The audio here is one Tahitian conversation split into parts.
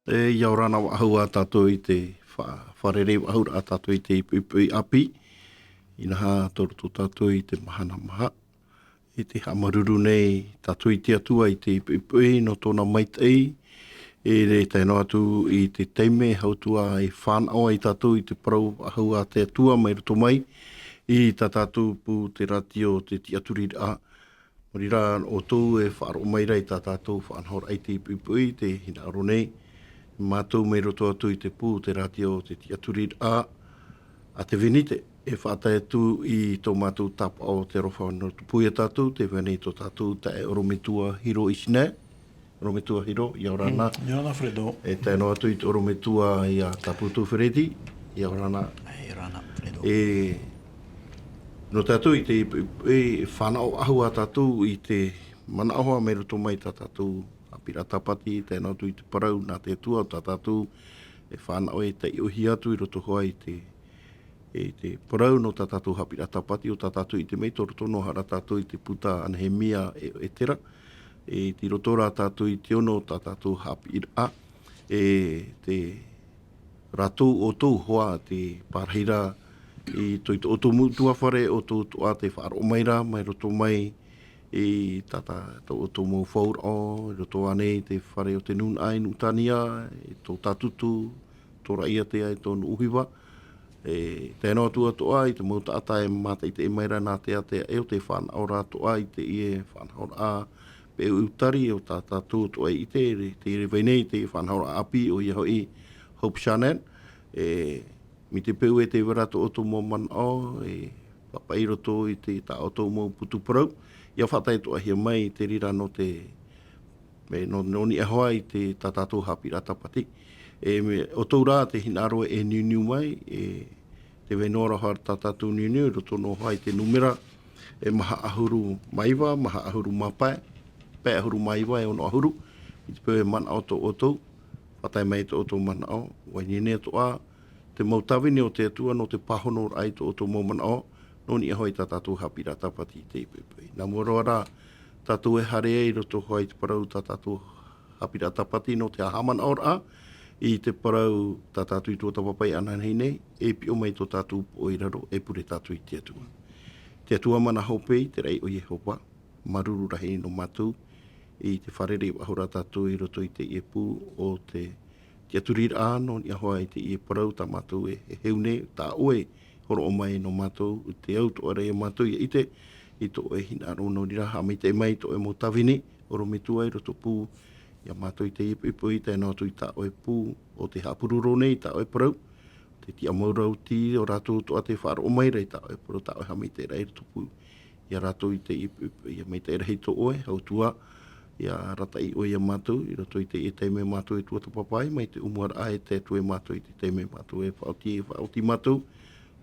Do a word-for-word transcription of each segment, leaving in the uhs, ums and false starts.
E, ʻia ora na faʻahou ā tātou i te fa-, fārerei faʻahou ra tātou i te ipuipuʻi ʻāpī. Inaha, tō roto tātou i te mahana maha. I te haʻamāuruuru nei tātou i te Atua i te ipuipuʻi nō tōna maitaʻi. E, e tae noa atu i te taime hautua e fānaʻo ai tātou i te parau faʻahou a te Atua mai roto mai i tā tātou pū te rātio te tiʻaturiraʻa. Nō reira, ʻoutou e faʻaroʻo mai ra i tā tātou faʻanahoraʻa i te ipuipuʻi, te hinaʻaro nei, mātou mai roto atu i te pū, te rātio, te tiʻaturiraʻa, a te Venite, e faʻatae atu i tō mātou tāpaʻo te aroha nō te pū ia tātou, te vai nei tō tātou taeaʻe ʻorometua Hiro Isine, ʻorometua Hiro, ʻia ora na. Mm, ʻia ora na, Fredo. E tae noa atu i te ʻorometua ia Taputu Fereti, ʻia ora na. E, ʻia ora na, Fredo. E, nō tātou i te, e, e fānaʻo faʻahou ā tātou i te manaʻo mai roto mai tā tātou haʻapiʻiraʻa tāpati, tae noa atu i te parau nā te Atua, tā tātou e fānaʻo e taiʻohia atu i roto hoʻi i te, i te parau nō tā tātou haʻapiʻiraʻa tāpati, ʻo tā tātou i ʻite mai tō roto noa ra tātou i te puta a Nehemia e, Etera, e, i roto rā tātou i te ono tā tātou haʻapiʻiraʻa, e, te rātou ʻoutou hoa te pārahiraʻa i tō, i tō ʻoutou mau ʻutuāfare, ʻoutou atoʻa te faʻaroʻo mai ra, mai roto mai i tā, tā, tō ʻoutou mau fauraʻo, i roto ānei i te fare o te nūnaʻa i Nuʻutania, i tō Tātutu, tō Raʻiātea, i tō Nuʻuhiva. E, tae noa atu atoʻa i te mau taʻata e mātaʻitaʻi mai ra nā te ātea e ʻo te fānaʻo ra atoʻa i teie faʻanahoraʻa peu ʻutari o tā tātou atoʻa i ʻite, te vai nei te faʻanahoraʻa ʻāpī ʻoia hoʻi Hope Shannon. E, mai te peu e tē vai ra tō ʻoutou mau manaʻo, e, pāpaʻi i roto i te, tā ʻoutou mau putu parau, ʻia faʻatae atoʻahia mai i te reira nō te, e, nō, nō niʻa hoʻi i te, tā tātou haʻapiʻiraʻa tāpati. E, mai, ʻoutou rā te hinaʻaro e niuniu mai, e, tē vai noa ra hoʻi tā tātou niuniu, i roto noa hoʻi i te nūmera, e, maha ʻahuru mā iva, maha ʻahuru mā pae, pae ʻahuru mā iva e ono ʻahuru, i te peu e manaʻo tō ʻoutou, faʻatae mai tō ʻoutou manaʻo, ʻua ineine atoʻa, te mau tāvini o te Atua nō te pāhonoraʻa i tō ʻoutou mau manaʻo, nō niʻa hoʻi tā tātou haʻapiʻiraʻa tāpati i te ipuipuʻi. Nā mua roa rā, tātou e haere ai i roto hoʻi i te parau tā tātou haʻapiʻiraʻa tāpati nō te haʻamanaʻoraʻa, i te parau tā tātou i tuatāpapa ananahi nei, e piʻo mai tō tātou poʻo i raro, e pure tātou i te Atua. Te Atua mana hope i te raʻi o Iehova, māuruuru rahi nō mātou, i te fārerei faʻahou ra tātou i roto i teie pū o te tiʻaturiraʻa nō niʻa hoʻi i teie parau tā mātou e, e heu nei, tā ʻoe hōroʻa mai nō mātou, i te au atoʻa ra ia mātou ʻia ʻite, i tō ʻoe hinaʻaro nō reira haʻamaitaʻi mai tō ʻoe mau tāvini, ʻorometua i roto pū, ia mātou i te ipuipuʻi tae noa atu i tā ʻoe pū, o te haʻapuroro nei tā ʻoe parau, te tiʻamau ra oti, ʻo rātou atoʻa tē faʻaroʻo mai ra i tā ʻoe parau, tā ʻoe haʻamaitaʻiraʻa i roto pū, ia rātou i te ipuipuʻi, ia maitaʻi rahi tō ʻoe, hautua, ia arataʻi ʻoe ia mātou, i roto i teie taime mātou e tuatāpapa ai, mai te ʻōmuaraʻa e tae atu ia mātou i te taime mātou e faʻaoti, e faʻaoti mātou,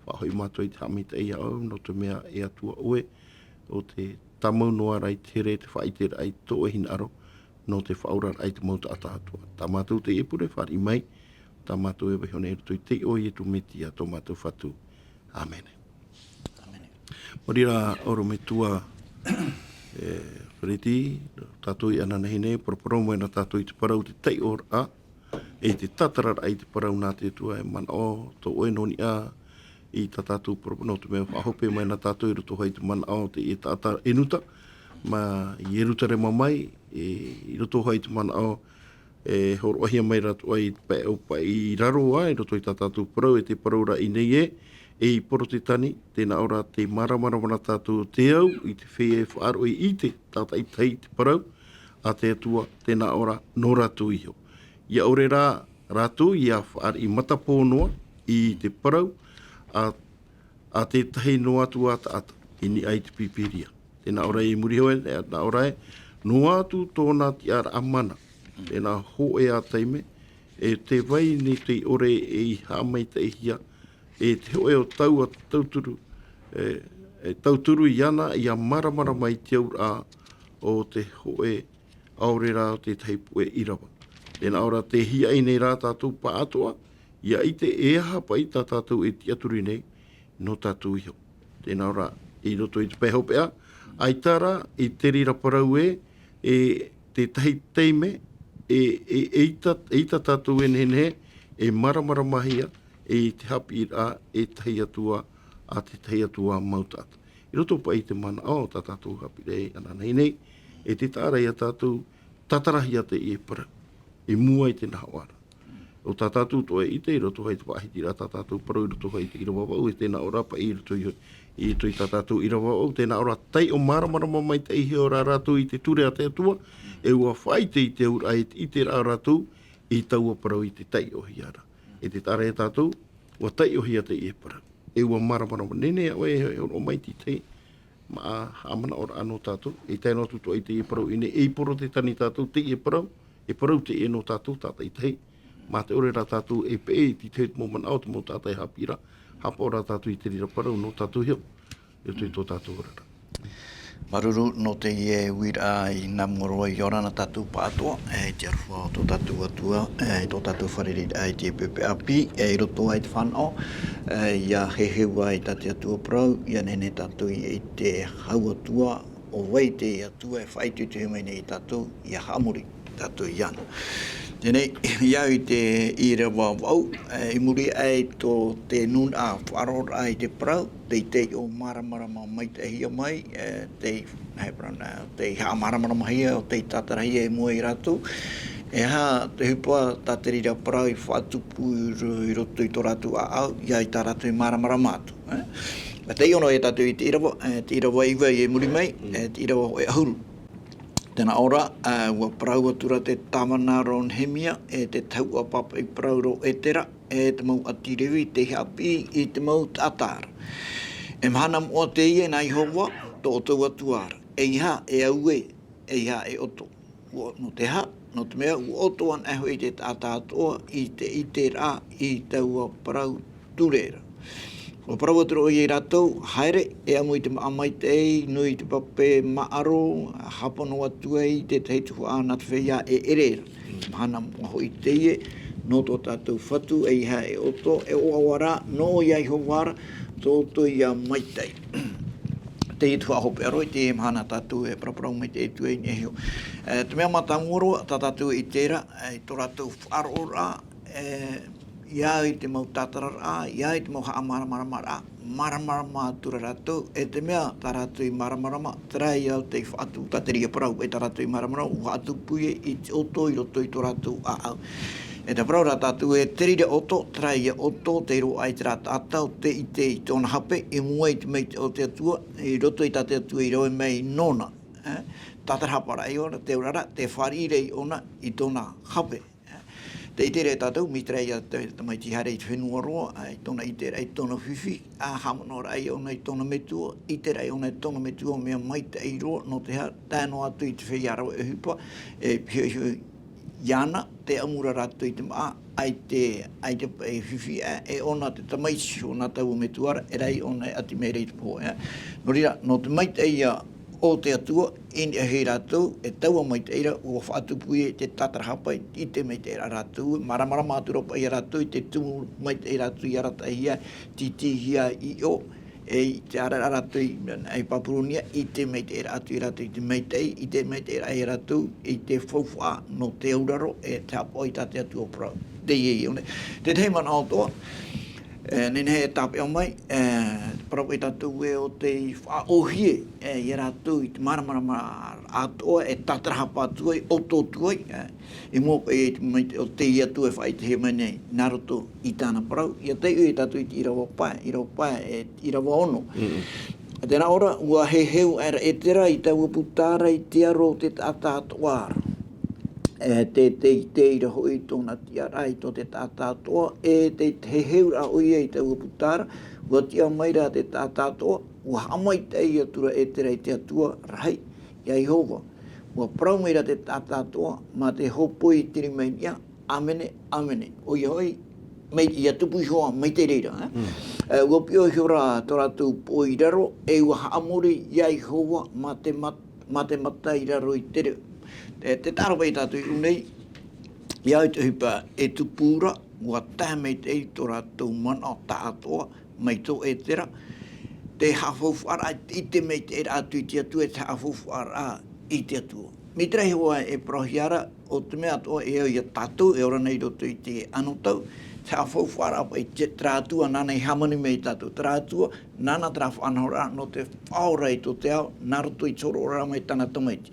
faʻahoʻi mātou i te haʻamaitaʻi ia ʻoe, nō te mea e Atua ʻoe, ʻo tē tāmau noa ra i te here, te faʻaʻiteraʻa i tō ʻoe hinaʻaro, nō te faʻaoraraʻa i te mau taʻata atoʻa. Tā mātou teie pure, fāriʻi mai, tā mātou e vaiiho nei i roto i te iʻoa o Ietu Metia, tō mātou Fatu. ʻĀmene. ʻĀmene. Nō reira, ʻorometua, e, Fereti, tātou i ananahi nei, paraparau mai na tātou i te parau te taiʻoraʻa, e te tātararaʻa i te parau nā te Atua, e manaʻo tō ʻoe nō niʻa i tā tātou parau, nō te mea faʻahope mai na tātou i roto hoʻi i te manaʻo o teie taʻata ʻEnuta, mai Ierutarema mai, e, i roto hoʻi i te manaʻo, e hōroʻahia mai ra atoʻa i te pae ʻōpaʻi i raro ā, i roto i tā tātou parau, e te parau ra i ʻō nei ē, e i Porotetani, tē nā ʻō ra tē māramarama na tātou te au i te feiā e faʻaroʻo i te tātaʻitahi i te parau a te Atua, tē nā ʻō ra nō rātou iho. ʻIa ʻore rā rātou ʻia fāriʻi matapō noa i te parau a, a tētahi noa atu ā taʻata i niʻa i te Pīpīria. Tē nā ʻō ra i muri iho ē, tē nā ʻō ra ē, noa atu tōna tiʻaraʻa mana, tēnā hōʻē ā taime, e tē vai nei tei ʻore ei haʻamaitaʻihia, e te hōʻē o taua tauturu, e, e tauturu iāna ʻia māramarama i te auraʻa o te hōʻē ʻaore rā o tētahi puʻe ʻīrava. Tē nā ʻō ra tē hiaʻai nei rā tātou pāʻatoʻa, ʻia ʻite e aha paʻi tā tātou e tiʻaturi nei nō tātou iho. Tē nā ʻō ra i roto i te pae hopeʻa, ʻaita rā, i te reira parau ē, e tētahi taime, E, e, eita, eita tātou e nehenehe, e māramaramahia, e i te haʻapiʻiraʻa, e tahi atua, a te tahi atua mau taʻata. I roto paʻi i te manaʻo o tā tātou haʻapiʻiraʻa ananahi nei, e te taʻa ra ia tātou, tātarahia teie parau. I mua i te nahoʻa ra. ʻO tā tātou atoʻa e ʻite i roto i te faʻahitiraʻa tā tātou parau i roto i te ʻīrava vaʻu, e tēnā ʻō ra paʻi i roto i, i roto i tā tātou ʻīrava vaʻu, tēnā ʻō ra taiʻo māramarama maitaʻi iho ra rātou i te ture a te Atua, e ʻua faʻaʻite i te auraʻa, i te ʻiteraʻa rātou, i taua parau i te taiʻohia ra. E te taʻa ra ia tātou, ʻua taiʻohia teie parau. E ʻua māramarama, nehenehe ʻoe e hōroʻa mai i te tahi māʻa haʻamanaʻoraʻa nō tātou, e tae noa atu atoʻa i teie parau i ʻō nei, e Porotetani tātou, teie parau, e parau teie nō tātou tātaʻitahi. Mā te ʻore rā tātou e peʻe i te tahi mau manaʻo o te mau taʻata e haʻapiʻi ra, haʻapaʻo rā tātou i te reira parau nō tātou iho, i roto i tō tātou oraraʻa. Māuruuru nō teie uiraʻa i nā mua roa i ora na tātou pāʻatoʻa, e, i te aroha o tō tātou Atua, e, i tō tātou fārereiraʻa i te pepe ʻāpī, e, i roto i te fānaʻo, e, ʻia heheu ai tā te Atua parau, ʻia nehenehe tātou i te hau Atua, ʻo vai te Atua e faʻaitoitohia mai nei ia tātou, ʻia haʻamori tātou iāna. Teie nei, ʻia au i te ʻīrava vaʻu, e, i muri aʻe i tō te nūnaʻa faʻaroʻoraʻa i te parau, tei, tei ʻō māramarama maitaʻihia mai, e, tei, e, parau nā, tei haʻamāramaramahia, ʻo tei tātarahia i mua ia rātou. E aha te ʻohipa tā te reira parau i faʻatupu i ro-, i roto i tō rātou ʻāʻau, ʻia au i tā rātou i māramarama atu, e? Tei ʻō noa ia tātou i te ʻīrava, e, te ʻīrava iva i muri mai, e, te ʻīrava hōʻē ʻahuru. Tēnā ʻō ra, e, ʻua parau atu ra te tāvana rō Nehemia, e te tahuʻa pāpaʻi parau rō Etera, e te mau ʻāti Revi, tei haʻapiʻi i te mau taʻata ra. E mahana moʻa teie nā Iehova, tō ʻoutou Atua ra. ʻEiaha e auē, ʻeiaha e ʻoto. ʻUa, nō te aha, nō te mea, ʻua ʻoto anaʻe hoʻi te taʻata atoʻa i te ʻiteraʻa i taua parau ture ra. ʻUa parau atu ra ʻoia ia rātou, haere, e ʻamu i te māʻa maitaʻi, nui i te pape māʻaro, hāpono atu ai te tahi tuhaʻa nā te feiā e ʻere ra. Mahana moʻa hoʻi teie, nō tō tātou Fatu, ʻeiaha e ʻoto, e ʻoaʻoa rā, nō ʻo Iehova ra, tō, tō ia maitaʻi. Teie tuhaʻa hopeʻa roa i teie mahana tātou e paraparau maitaʻi atu ai i niʻa iho. E, te mea mātāmua roa, tā tātou e ʻite ra, e, i tō rātou faʻaroʻoraʻa, e, ʻia au i te mau tātararaʻa, ʻia au i te mau haʻamāramaramaraʻa, māramarama atu ra rātou, e te mea tā rātou i māramarama, terā ia tei faʻatu-, tā te reira parau, e tā rātou i māramarama, ʻua faʻatupu ia i te ʻoto i roto i tō rātou ʻāʻau. E te parau ra tātou e te reira ʻoto, terā ia ʻoto, tei roaʻa i terā taʻata ʻo tei ʻite i tōna hape, i mua i te maitaʻi o te Atua, i roto i tā te Atua i rave mai nōna, e, tātarahapa ra ʻoia, te auraro, te fāriʻi ra ʻoia i tōna hape. Tē ʻite ra tātou, mai terā ia te tamaiti haere i te fenua roa, ā, i tōna ʻiteraʻa i tōna fifi, ā, haʻamanaʻo ra ʻoia i tōna metua, ʻite ra ʻoia i tōna metua, mea maitaʻi roa, nō te aha, tae noa atu i te feiā rave ʻohipa, e, hiʻohiʻo iāna, tē ʻamu ra rātou i te māʻa, ʻaita, ʻaita e fifi, ā, e ʻōna te tamaiti o nā taua metua ra, e rave ʻōna e ʻati mai ra i te pohe, ā. Nō reira, nō te maitaʻi ia o te Atua, i niʻa iho ia rātou, e taua maitaʻi ra, ʻua faʻatupu ia i te tātarahapa, i te maitaʻi ra rātou, māramarama atu ra paʻi ia rātou, i te tumu maitaʻi rātou i arataʻihia, tītīhia i ʻō, e i te ara ra rātou i, i Papuronia, i te maitaʻi ra atu ia rātou, i te maitaʻi, i te maitaʻi ra ia rātou, i te faufaʻa, nō te auraro, e te haʻapaʻo i tā te Atua parau. Teie ïa ʻōna. Te tahi manaʻo atoʻa, e, nehenehe e tāpeʻa mai, e, parau paʻi tātou ē ʻo tei faʻaʻōhie, e, ia rātou i te māramarama atoʻa e tātarahapa atu ai, ʻoto atu ai, e, i mua paʻi i te maitaʻi o te Atua e faʻaʻitehia mai nei, nā roto i tāna parau, ʻia taiʻo ia tātou i te ʻīrava pae, ʻīrava pae, e, ʻīrava ono. Mm-mm. Tēnā ʻō ra, ʻua heheu aʻera Etera i taua puta ra i te aro o te taʻata atoʻa ra. E, tē, tē ʻite ra hoʻi tōna tiʻaraʻa i tō te taʻata atoʻa, e tē, tē heheu ra ʻoia i taua puta ra, ʻua tiʻa mai ra te taʻata atoʻa, ʻua haʻamaitaʻi atu ra Etera i te Atua rahi, ia Iehova. ʻUa parau mai ra te taʻata atoʻa, mā te hōpoi i te rima i niʻa, ʻāmene, ʻāmene. ʻOia hoʻi, mai, ʻia tupu iho ā, mai te reira, e? Mm. E, ʻua piʻo iho ra tō rātou poʻo i raro, e ʻua haʻamori ia Iehova, mā te mat-, mā te mata i raro i te reo. E, tē taʻa ra paʻi tātou i ʻō nei, ʻia au i te ʻohipa e tupu ra, ʻua tae maitaʻi tō rātou manaʻo taʻatoʻa, mai tō Etera, te haʻafaufaʻaraʻa, i te maitaʻiraʻa atu i te Atua, e te haʻafaufaʻaraʻa i te Atua. Mai terā iho ā e parauhia ra, ʻO te mea atoʻa e au ia tātou e ora nei i roto i te anotau, te haʻafaufaʻaraʻa paʻi i te, terā Atua nāna i hāmani mai ia tātou, terā Atua, nāna terā faʻanahoraʻa nō te faʻaora i tō te ao, nā roto i te hōroʻaraʻa mai tāna Tamaiti.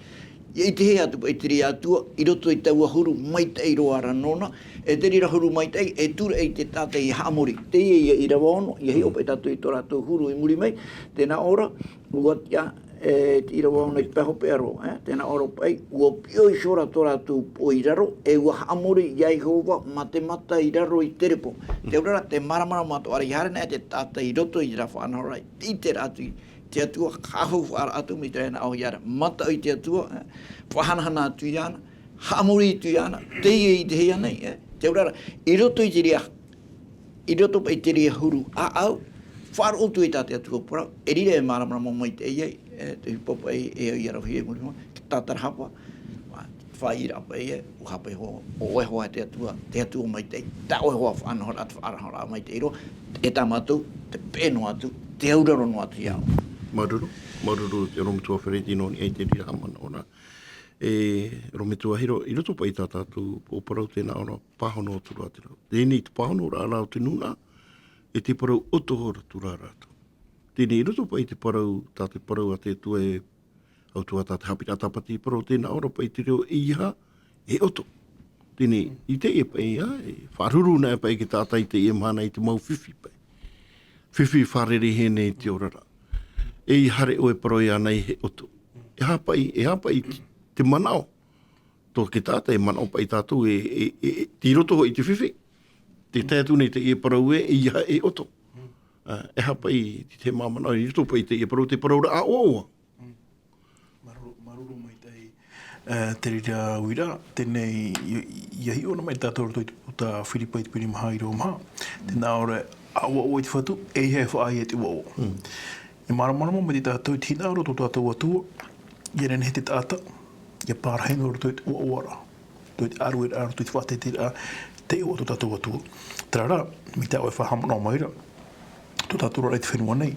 ʻIa ʻitehia atu paʻi te reira Atua, i roto i taua huru maitaʻi roa ra nōna, e te reira huru maitaʻi, e tūraʻi te taʻata ʻia haʻamori. Teie ia ʻīrava ono, ʻia hiʻo paʻi tātou i tō rātou huru i muri mai, tē nā ʻō ra, ʻua tiʻa, e, te ʻīrava ono i te pae hopeʻa roa, e, tē nā ʻō ra paʻi, ʻua piʻo iho ra tō rātou pō i raro, e ʻua haʻamori ia Iehova mā te mata i raro i te repo. Te auraʻa, te māramarama atoʻa ra, ʻia haere ana te taʻata i roto i terā faʻanahoraʻa, ʻite ra atu i te Atua, haʻafaufaʻa atu mai te reira nā ʻō ia ra, mataʻu i te Atua, e, faʻahanahana atu iāna, haʻamori atu iāna, teie i ʻitehia nei, e, te auraʻa, i roto i te reira, i roto paʻi i te reira huru ʻāʻau, faʻaroʻo atu ai tā te Atua parau, e riro e māramarama maitaʻi ai, e, te ʻohipa paʻi e au ʻia roaʻa i muri mai, te tātarahapa, faʻaʻī ra paʻi e, ʻua hape ho, ʻo ʻoe hoʻi te Atua, te Atua maitaʻi, tā ʻoe hoʻi faʻanahoraʻa, te faʻanahoraʻa maitaʻi roa, e tā mātou, te peʻe noa atu, te auraro noa atu ia. Māuruuru, māuruuru, te ʻorometua Fereti nō niʻa i te reira haʻamanaʻo ra. E, ʻorometua Hiro, i roto paʻi i tā tātou pō parau tē nā ʻō ra, pāhono atu ra te rau. Teie nei te pāhonoraʻa o te nūnaʻa, e te parau ʻoto atu ra rātou. Teie nei i roto paʻi i te parau, tā te parau a te Atua e, ʻautuā tā te haʻapiʻiraʻa Tāpati i parau tē nā ʻō ra paʻi te reo ʻeiaha, e ʻoto. Teie nei, i teie paʻi, ā, e faʻaruru ana paʻi te taʻata i teie mahana i te mau fifi paʻi. Fifi fārereihia nei i te oraraʻa. E ʻia haere ʻoe e parau iāna ē he ʻoto. E aha paʻi, e aha paʻi te, te manaʻo. Tō te taʻata e manaʻo paʻi tātou e, e, e, e, tei roto hoʻi i te fifi. Tē tae atu nei teie parau ē, ʻeiaha e ʻoto. Ā, e aha paʻi te, te māmanaʻo i roto paʻi i teie parau, te parauraʻa ʻoaʻoa. Māuruuru, māuruuru maitaʻi, e, te reira uiraʻa, teie nei, ʻia, ʻia hiʻo na mai tātou i roto i te puta Firipai te piri maha ʻīrava maha. Tē nā ʻō ra, ʻa ʻoaʻoa i te Fatu, ʻeiaha e faʻaea i te ʻoaʻoa. E māramarama mai tātou i te hinaʻaro o tō tātou Atua, ʻia nehenehe te taʻata, ʻia pārahi noa i roto i te ʻoaʻoaraʻa. Roto i te ʻārueraʻa, roto i te faʻateiteiraʻa, te iʻoa o tō tātou Atua. Terā rā, mai tā ʻoe e faʻahaʻamanaʻo mai ra, tō tātou oraraʻa i te fenua nei,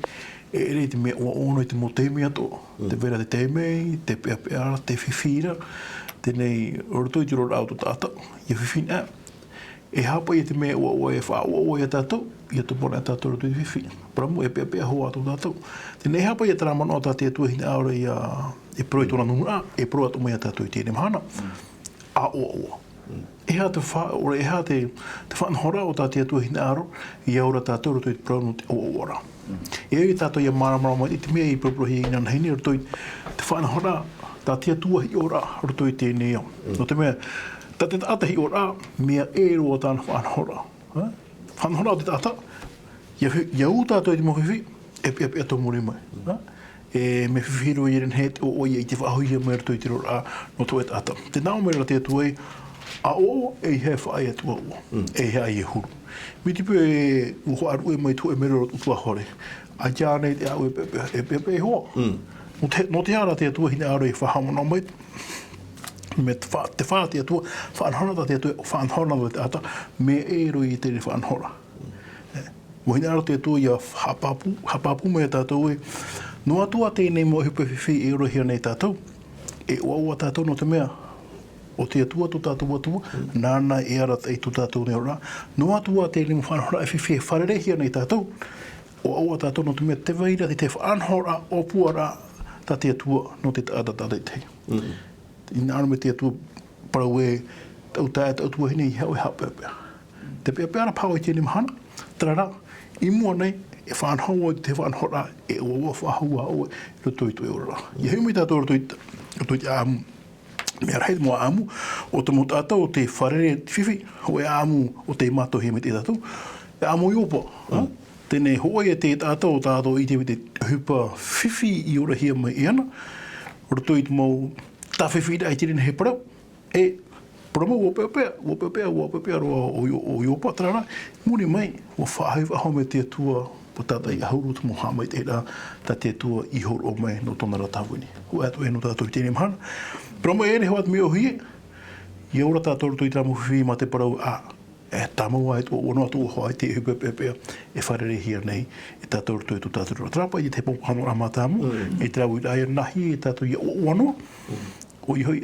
e ʻere i te mea ʻoaʻoa noa i te mau taime atoʻa. Tē vai ra te taime, te peʻapeʻa, te fifi ra, teie nei, roto i te oraraʻa o tō taʻata, ʻia fifi na, e aha paʻi te mea ʻoaʻoa e faʻaʻoaʻoa ia tātou, ʻia tomo na tātou roto i te fifi. Parau mau e peʻapeʻa hoʻi ā tō tātou. Teie nei e aha paʻi terā manaʻo tā te Atua hinaʻaro ïa, e parau i tōna nūnaʻa, e parau atoʻa mai ia tātou i teie mahana. ʻA ʻoaʻoa. E aha te fa-, ʻaore, e aha te, te faʻanahoraʻa o tā te Atua hinaʻaro, ʻia ora tātou roto i te parau nō te ʻoaʻoaraʻa. E au ia tātou ʻia māramarama i te mea i poroporohia inanahi nei roto i te faʻanahoraʻa, tā te Atua hiʻoraʻa roto i teie nei ao. Nō te mea, tā te taʻata hiʻoraʻa, mea ʻē roa tāna faʻanahoraʻa. Ā? Faʻanahoraʻa o te taʻata, ʻia fi-, ʻia ū tātou i te mau fifi, e peʻapeʻa tō muri mai. Ā? E mea fifi roa ʻia nehenehe te ʻoaʻoa ïa i te faʻahoʻihia mai roto i te oraraʻa nō te hōʻē taʻata. Tē nā ʻō mai ra te Atua ē, ʻa ʻoaʻoa, ʻeiaha e faʻaea i te ʻoaʻoa. ʻEiaha ʻaita e huru. Mai te peu ē, ʻua faʻaruʻe mai te hōʻē mero o te ʻutuāfare. ʻAita ānei te ʻāʻau e peʻapeʻa, e peʻapeʻa hoʻi. Nō te, nō te aha rā te Atua hinaʻaro e faʻahaʻamanaʻo mai, mea te fa-, te fa-, te Atua, faʻanahoraʻa tā te Atua, faʻanahoraʻa nō te taʻata, mea ʻē roa ïa te faʻanahoraʻa. ʻUa hinaʻaro te Atua ʻia haʻapāpū, haʻapāpū mai ia tātou ē, noa atu ā teie nei mau ʻohipa fifi e ʻorohia nei ia tātou, e ʻoaʻoa tātou nō te mea, ʻo te Atua tō tātou Atua, nāna e arataʻi i tō tātou nei oraraʻa, noa atu ā teie nei mau faʻanahoraʻa fifi e fārereihia nei ia tātou, ʻoaʻoa tātou nō te mea tē vai ra te, te faʻanahoraʻa ʻōpuaraʻa tā te Atua nō te taʻata tātaʻitahi. Hinaʻaro mai te Atua parau ē, tau tae, tau tuahine, ʻeiaha ʻoe e haʻapeʻapeʻa. Te peʻapeʻa ra paha ʻoe i teie mahana, terā rā, i mua nei, e faʻanaho ʻoe i te faʻanahoraʻa, e ʻoaʻoa faʻahou ā ʻoe i roto i tō ʻoe oraraʻa. ʻIa hiʻo mai tātou roto i, roto i te ʻāʻamu. Mea rahi te mau ʻāʻamu, ʻo te mau taʻata ʻo tē fārerei i te fifi, hōʻē ʻāʻamu ʻo tē mātauhia mai ia tātou, te ʻāʻamu o Iopa, ā? Teie nei hōʻē ïa te taʻata ʻo tātou i ʻite i te ʻohipa fifi i ʻorohia mai e ana, roto i te mau tāfifiraʻa i teie nei parau, e, parau mau ʻua peʻapeʻa, ʻua peʻapeʻa, ʻua peʻapeʻa roa ʻo Io-, ʻo Iopa, terā rā, i muri mai, ʻua faʻahoʻi faʻahou mai te Atua, ʻua tātaʻi ʻahuru te mau haʻamaitaʻiraʻa, tā te Atua i hōroʻa mai nō tōna ra tāvini. Hōʻē atu ē nō tātou i teie mahana. Parau mau e ʻere hoʻi atu mea ʻōhie, ʻia ora tātou roto i terā mau fifi mā te parau ā, e tāmau ā e tuʻu, ʻua noa atu hoʻi te ʻohipa peʻapeʻa, e fārereihia nei, e tātou roto i tō tātou oraraʻa. Terā paʻi te papahānaraʻa mātāmua, e terā uiraʻa ïa nāhea e tātou ʻia ʻoaʻoa noa, ʻoia hoʻi,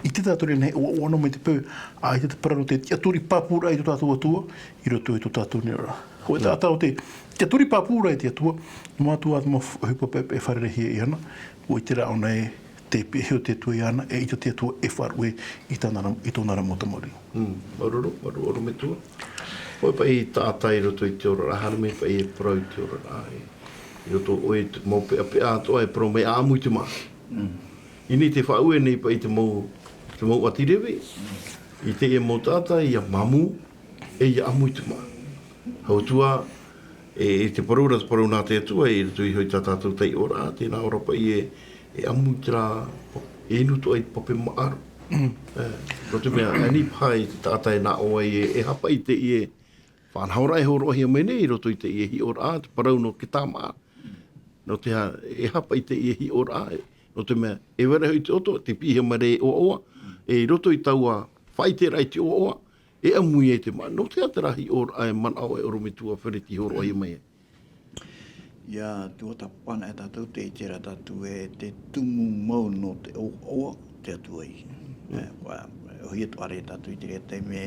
I te tātou nei, ʻoaʻoa noa mai te peu, ʻaita te parau nō te tiʻaturi pāpūraʻa i tō tātou Atua, i roto i tō tātou nei oraraʻa. Hōʻē taʻata o te tiʻaturi pāpūraʻa i te Atua, nō mātou ā te mau ʻohipa e, e fārereihia iāna, ʻua ʻite rā ʻōna ē, tē pihaʻi iho te Atua iāna, eʻita te Atua e faʻaruʻe i tāna ra, i tōna ra mau tamariʻi. Mm, māuruuru, māuruuru, ʻorometua. ʻOe paʻi taʻata i roto i te oraraʻa, haere mai paʻi e parau i te oraraʻa, e, i roto ʻoe i te mau peʻapeʻa atoʻa e parau mai ʻaʻamu i te māʻa. Mm. I niʻa i te faʻaue nei paʻi te mau, te mau ʻati Revi, i teie mau taʻata ʻia māmū, e ʻia ʻamu i te māʻa. Hau atu ā, e, e te parau ra, te parau nā te Atua, i roto iho i tā tātou taiʻoraʻa, tē nā ʻō ra paʻi e, e ʻamu i terā, e inu atoʻa i te pape maʻaro. Mm. E, nō te mea, ani paha i te taʻata e nā ʻō ai e, e aha paʻi teie, faʻanahoraʻa e hōroʻahia mai nei i roto i teie hiʻoraʻa, te parau nō te tāmā. Nō te aha, e aha paʻi teie hiʻoraʻa, e, nō te mea, e vai ra hoʻi te ʻoto, tē pihaʻi mai ra e ʻoaʻoa, e i roto i taua faʻaʻiteraʻa i te ʻoaʻoa, e ʻamu ia i te māʻa. Nō te aha terā hiʻoraʻa e manaʻo e ʻorometua Fereti i hōroʻahia mai ai? ʻIa, tuatāpapa anaʻe tātou, tē ʻite ra tātou ē te tumu mau nō te ʻoaʻoa, te Atua ia. Mm. E, ʻua, ʻohie atoʻa ra tātou i te reira taime,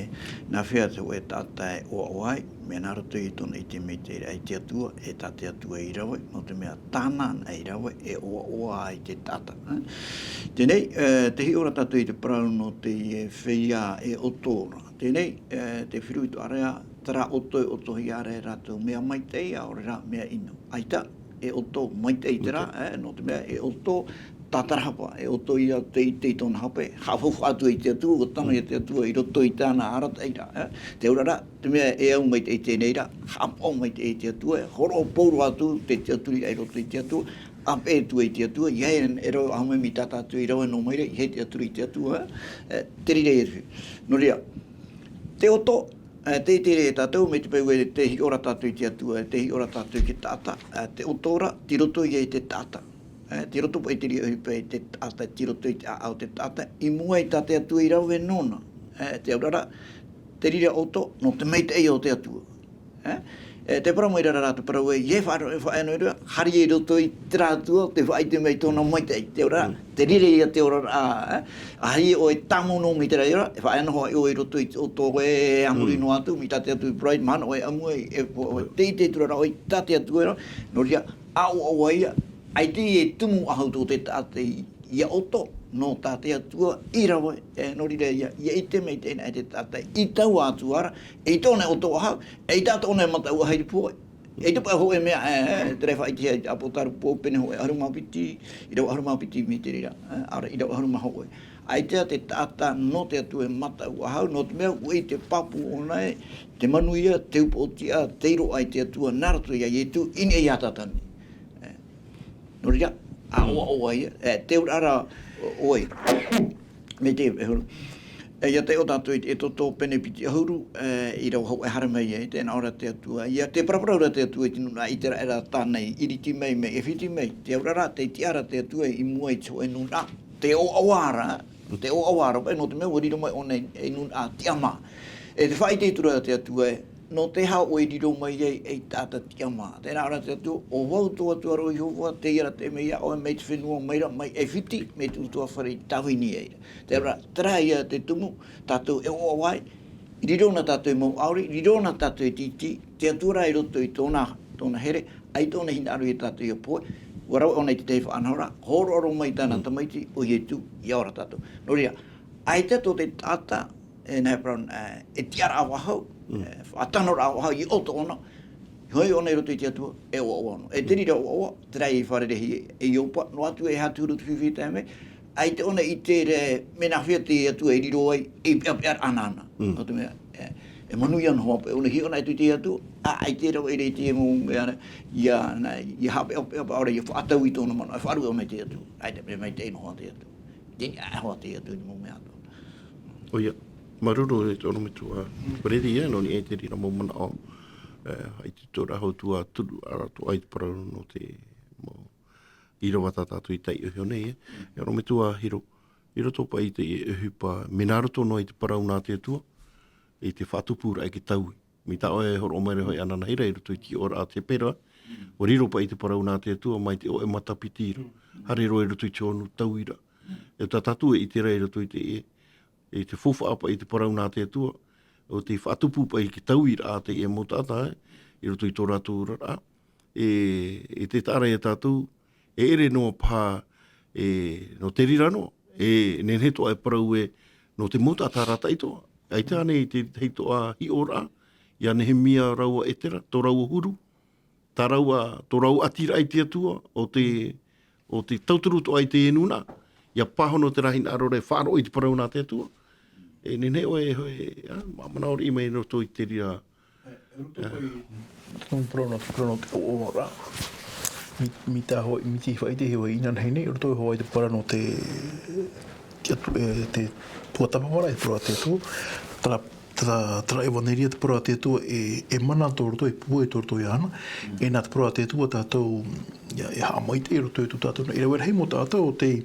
nā hea te hōʻē taʻata e ʻoaʻoa ai, mea nā roto i tōna ʻite maitaʻiraʻa i te Atua, e tā te Atua i rave, nō te mea tāna anaʻe i rave, e ʻoaʻoa ai te taʻata, e. Teie nei, e, tē hiʻo ra tātou i te parau nō teie feiā e ʻoto ra. Teie nei, e, tē fifi atoʻa ra, terā ʻoto e ʻotohia ra e rātou mea maitaʻi, ʻaore rā mea ʻino. ʻAita, e ʻoto maitaʻi terā, maitaʻi, e, nō te mea e ʻoto tātarahapa, e ʻoto ia tei, tei tōna hape, haʻafaufaʻa atu i te Atua, ʻua tano ia te Atua i roto i tāna arataʻiraʻa, e. Te auraʻa, te mea e au maitaʻi teie nei ra, haʻapaʻo maitaʻi i te Atua, e hōroʻa pauroa atu te tiʻaturiraʻa i roto i te Atua, ʻāpeʻe atu i te Atua, ʻeiaha e rave ʻahu mai mai tā tātou i rave noa mai ra, ʻeiaha e tiʻaturi i te Atua, e, te reira ia te fifi. Nō reira, te ʻoto, e, tē ʻite ra tātou, mai te peu ē tē hiʻo ra tātou i te Atua, tē hiʻo ra tātou i te taʻata, e, te ʻoto ra, tei roto ia i te taʻata. E, tei roto paʻi te reira ʻohipa i te taʻata, tei roto i te ʻāʻau o te taʻata, i mua i tā te Atua i rave nōna. E, te auraʻa, te reira ʻoto, nō te maitaʻi o te Atua. E, e, tē parau mai ra rā te parau ē, ʻeiaha e faʻa-, faʻaea noa i reira, haere i roto i terā Atua, tē faʻaʻite mai tōna maitaʻi. Te auraʻa, mm, te reira ia te oraraʻa, e, ʻaita ʻoe e tāmau noa mai terā, e faʻaea noa hoʻi ʻoe i roto i te ʻoto ē, a muri, mm, noa atu, mai tā te Atua i parau, mahana ʻoe e ʻamu ai, e, ʻo, ʻo, mm, tē ʻite atu ra ʻoe i tā te Atua ra, nō reira, ʻoaʻoa ia, ʻaita e tumu ʻahau tō te taʻata i, ʻia ʻoto, nō tā te Atua i rave, e, nō reira ia, ʻia ʻite maitaʻi anaʻe te taʻata i taua Atua ra, eʻita ʻōna e ʻoto ʻahau, eʻita atoʻa ʻōna e mataʻu ʻahau i te pohe. ʻEita paʻi hōʻē mea, e, e, terā e faʻaʻitehia i te ʻāpōsetolo Paula pene hōʻē ʻahuru mā piti, ʻīrava ʻahuru mā piti mai te reira, e, ʻaore, ʻīrava ʻahuru mā hōʻē. ʻAita te taʻata nō te Atua e mataʻu ʻahau, nō te mea ʻua ʻite pāpū ʻōna ē, te manuia, te upoʻotiʻa, tei roaʻa i te Atua, nā roto ia Ietu, i niʻa iā Tātane. E, nō reira, ʻa, mm, ʻoaʻoa ia, e, te auraʻa ra, ʻo, ʻoe. Mai te, e, huru. E, ʻia taiʻo tātou i te Exodo pene piti ʻahuru, e, ʻīrava hōʻē haere mai ai, tē nā ʻō ra te Atua. ʻIa tē paraparau ra te Atua i te nūnaʻa ʻĪteraʻera tāna i ʻIriti mai, mai ʻAifiti mai. Te auraʻa ra, tē tiʻa ra te Atua i mua i te hōʻē nūnaʻa. Tē ʻoaʻoa ra, tē ʻoaʻoa ra, paʻi nō te mea ʻua riro mai ʻōna ei, ei nūnaʻa tiʻamā. E tē faʻaʻite atu ra te Atua ē, nō te aha ʻoe e riro mai ai ei taʻata tiʻamā. Tē nā ʻō ra te Atua, ʻo vau tō Atua ra ʻo Iehova, teie ra te mea ia ʻoe mai te fenua, mai ra, mai ʻAifiti, mai te ʻutuāfare i tāvini ai ra. Te auraʻa, terā ia te tumu, tātou e ʻoaʻoa ai, riro na tātou i mau ʻaori, riro na tātou i te iti, te Atua rā i roto i tōna, tōna here, ʻaita ʻōna e hinaʻaro ia tātou ʻia pohe, ʻua rave ʻōna i te tahi faʻanahoraʻa, hōroʻa roa mai tāna, mm, tamaiti, ʻo Ietu, ʻia ora tātou. Nō reira, ʻaita tō te taʻata, e, nā hea parau, e, e tiʻaraʻa faʻahou, mm, e, faʻatanoraʻa faʻahou, i ʻoto ʻōna, hoʻi ʻōna i roto i te Atua, e ʻoaʻoa ʻōna. E te reira ʻoaʻoa, terā i fārereihia e Iopa, noa atu e aha te huru o te fifi i tae mai, ʻaita ʻōna e ʻite ra, mea nā hea te Atua e riro ai, ei peʻapeʻaraʻa nāna. Mm. Nō te mea, e, e manuia noa hoʻi paʻi, ʻōna e hiʻo na atu i te Atua, ʻa, ʻaita e rave ra i te mau mea ra, ʻia, nā, ʻia haʻapeʻapeʻa, ʻaore, ʻia faʻatau i tōna manaʻo, e faʻaruʻe ʻōna i te Atua. ʻAita, mea maitaʻi noa te Atua. Teie nei, ʻaita hoʻi te Atua i te mau mea atoʻa. ʻOia, māuruuru e te ʻorometua. Fereti, ē, nō niʻa i te reira mau manaʻo, e, i te tō rātou ʻahuru mā toru, ʻaore atoʻa i te parau nō te mau ʻīrava tā tātou i taiʻo iho nei, ē. E ʻorometua Hiro, i roto paʻi i te ʻohipa, mea nā roto noa i te parau nā te Atua, i te faʻatupuraʻa i te taui. Mai tā ʻoe e hōroʻa mai ra hoʻi ananahi ra i roto i te hiʻoraʻa a te Hepera, ʻua riro paʻi te parau nā te Atua mai te ʻoʻe matapiti ra. Haere roa i roto i te honu tauira. E tā tātou e ʻite ra i roto i te, i te faufaʻa paʻi i te parau nā te Atua, ʻo tei faʻatupu paʻi i te tauiraʻa a teie mau taʻata, e, i roto i tō rātou oraraʻa. E, e te taʻa ra ia tātou, e ʻere noa paha, e, nō te reira noa, e, nehenehe atoʻa e parau ē, nō te mau taʻata rātaʻi atoʻa. ʻAita ānei te tahi atoʻa hiʻoraʻa, ia Nehemia rāua ʻo Etera, tō rāua huru, tā rāua, tō rāua ʻatiraʻa i te Atua, ʻo te, ʻo te tauturu atoʻa i teie nūnaʻa, ʻia pāhono terā hinaʻaro ra e faʻaroʻo i te parau nā te Atua. E nehenehe ʻoe, ʻoe, ā, manaʻo riʻi mai nō roto i te reira. Tō parau nō, parau nō te ʻoaʻoa ra. Mi, mai tā Hawaii, mai te faʻaʻite Hawaii inanahi nei, roto i Hawaii te parau nō te, te Atu-, e, te tuatāpaparaʻa, e parau a te Atua. Terā, terā, terā ʻevaneria te parau a te Atua e, e mana tō roto, e puʻe tō roto iāna. E nā te parau a te Atua tātou, ʻia, ʻia haʻamaitaʻi i roto i tō tātou nā, e rave rahi mau taʻata ʻo tei,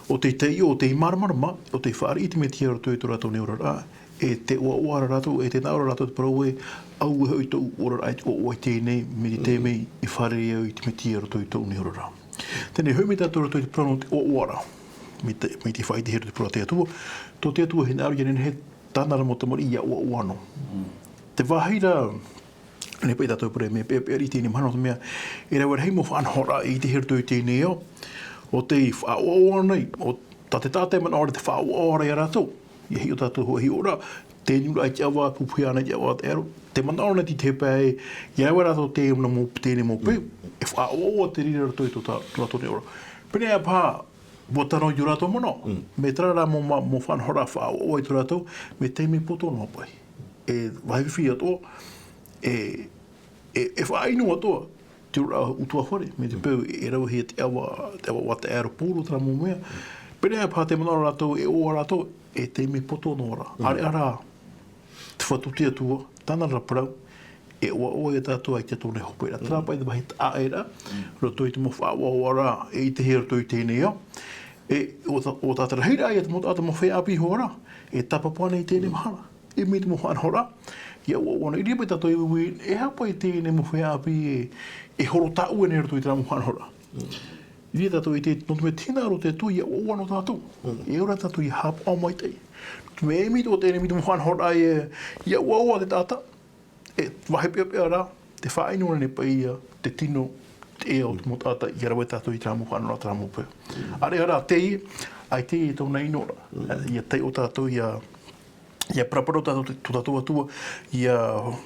ʻo tei taiʻo, ʻo tei māramarama, ʻo tei fāriʻi i te Metia i roto i tō rātou nei oraraʻa. E te ʻoaʻoa ra rātou, e te nā ʻō ra rātou te parau ē, ʻaua hoʻi tōʻu oraraʻa i te ʻoaʻoa i teie nei, mai te taime i fārerei au i te Metia i roto i tōʻu nei oraraʻa. Teie nei hoʻi mai tātou i roto i te parau nō te ʻoaʻoa ra. Mai te, mai te faʻaʻite i roto i te parau a te Atua. Tō te Atua e hinaʻaro ʻia nehenehe tāna ra mau tamariʻi ʻia ʻoaʻoa noa. Te vāhi ra, nei paʻi tātou e parau, mea peʻapeʻa riʻi i teie nei mahana, nō te mea, e rave rahi mau faʻanahoraʻa e ʻitehia i roto i teie nei ao, ʻo tei faʻaʻoaʻoa nei, ʻo tā te taʻata e manaʻo ra te faʻaʻoaʻoa ra ia rātou. ʻIa hiʻo tātou hōʻē hiʻoraʻa, tei niʻa i te ʻava, pupuhi ana i te ʻava taʻero, te manaʻo nei te tahi pae, ʻia rave rātou teie mau, teie nei mau peu, e faʻaʻoaʻoa te reira i roto i tō tā, tō rātou nei ora. Pēneiaʻe paha, ʻua tano i tō rātou manaʻo, mai terā rā mau, mau, mau faʻanahoraʻa faʻaʻoaʻoa i tō rātou, mai te taime poto noa paʻi. E vāhi fifi atoʻa, e, e, e faʻaʻino atoʻa, te oraraʻa ʻutuāfare, mai te peu e ravehia te ʻava, te ʻava, ʻava taʻero pūrū terā mau mea. Pēneiaʻe paha te manaʻo rātou, e ʻoaʻoa rātou, e taime poto noa ra. ʻĀreʻa rā, te Fatu te Atua, tāna ra parau, e ʻoaʻoa ia tātou ʻaita tōna e hope ra. Terā paʻi te vāhi taʻa ʻē ra, roto i te mau faʻaʻoaʻoa ra, e ʻitehia i roto i teie nei ao. E, ʻo tā, ʻo tā te rahiraʻa ia te mau taʻata mau feiā ʻāpī iho ā ra, e tāpapa nei i teie nei mahana. E mai te mau faʻanahoraʻa, ʻia ʻoaʻoa noa, i reira paʻi tātou e uiui, e aha paʻi teie nei mau feiā ʻāpī e, e horo tāʻue nei i roto i terā mau faʻanahoraʻa. I reira tātou e ʻite, nō te mea tē hinaʻaro te Atua ʻia ʻoaʻoa noa tātou. E ora tātou ʻia haʻapaʻo maitaʻi. Nō te mea e mai tō teie nei mau faʻanahoraʻa e, ʻia ʻoaʻoa te taʻata, e vāhi peʻapeʻa rā, te faʻaʻino nei paʻi ia, te tino, te ea o te mau taʻata, ʻia rave tātou i terā mau faʻanahoraʻa, terā mau peu. ʻĀreʻa rā, teie, ʻaita e tōna ʻino ra. ʻIa taiʻo tātou, ʻia, ʻia paraparau tātou te, tō tātou Atua, ʻia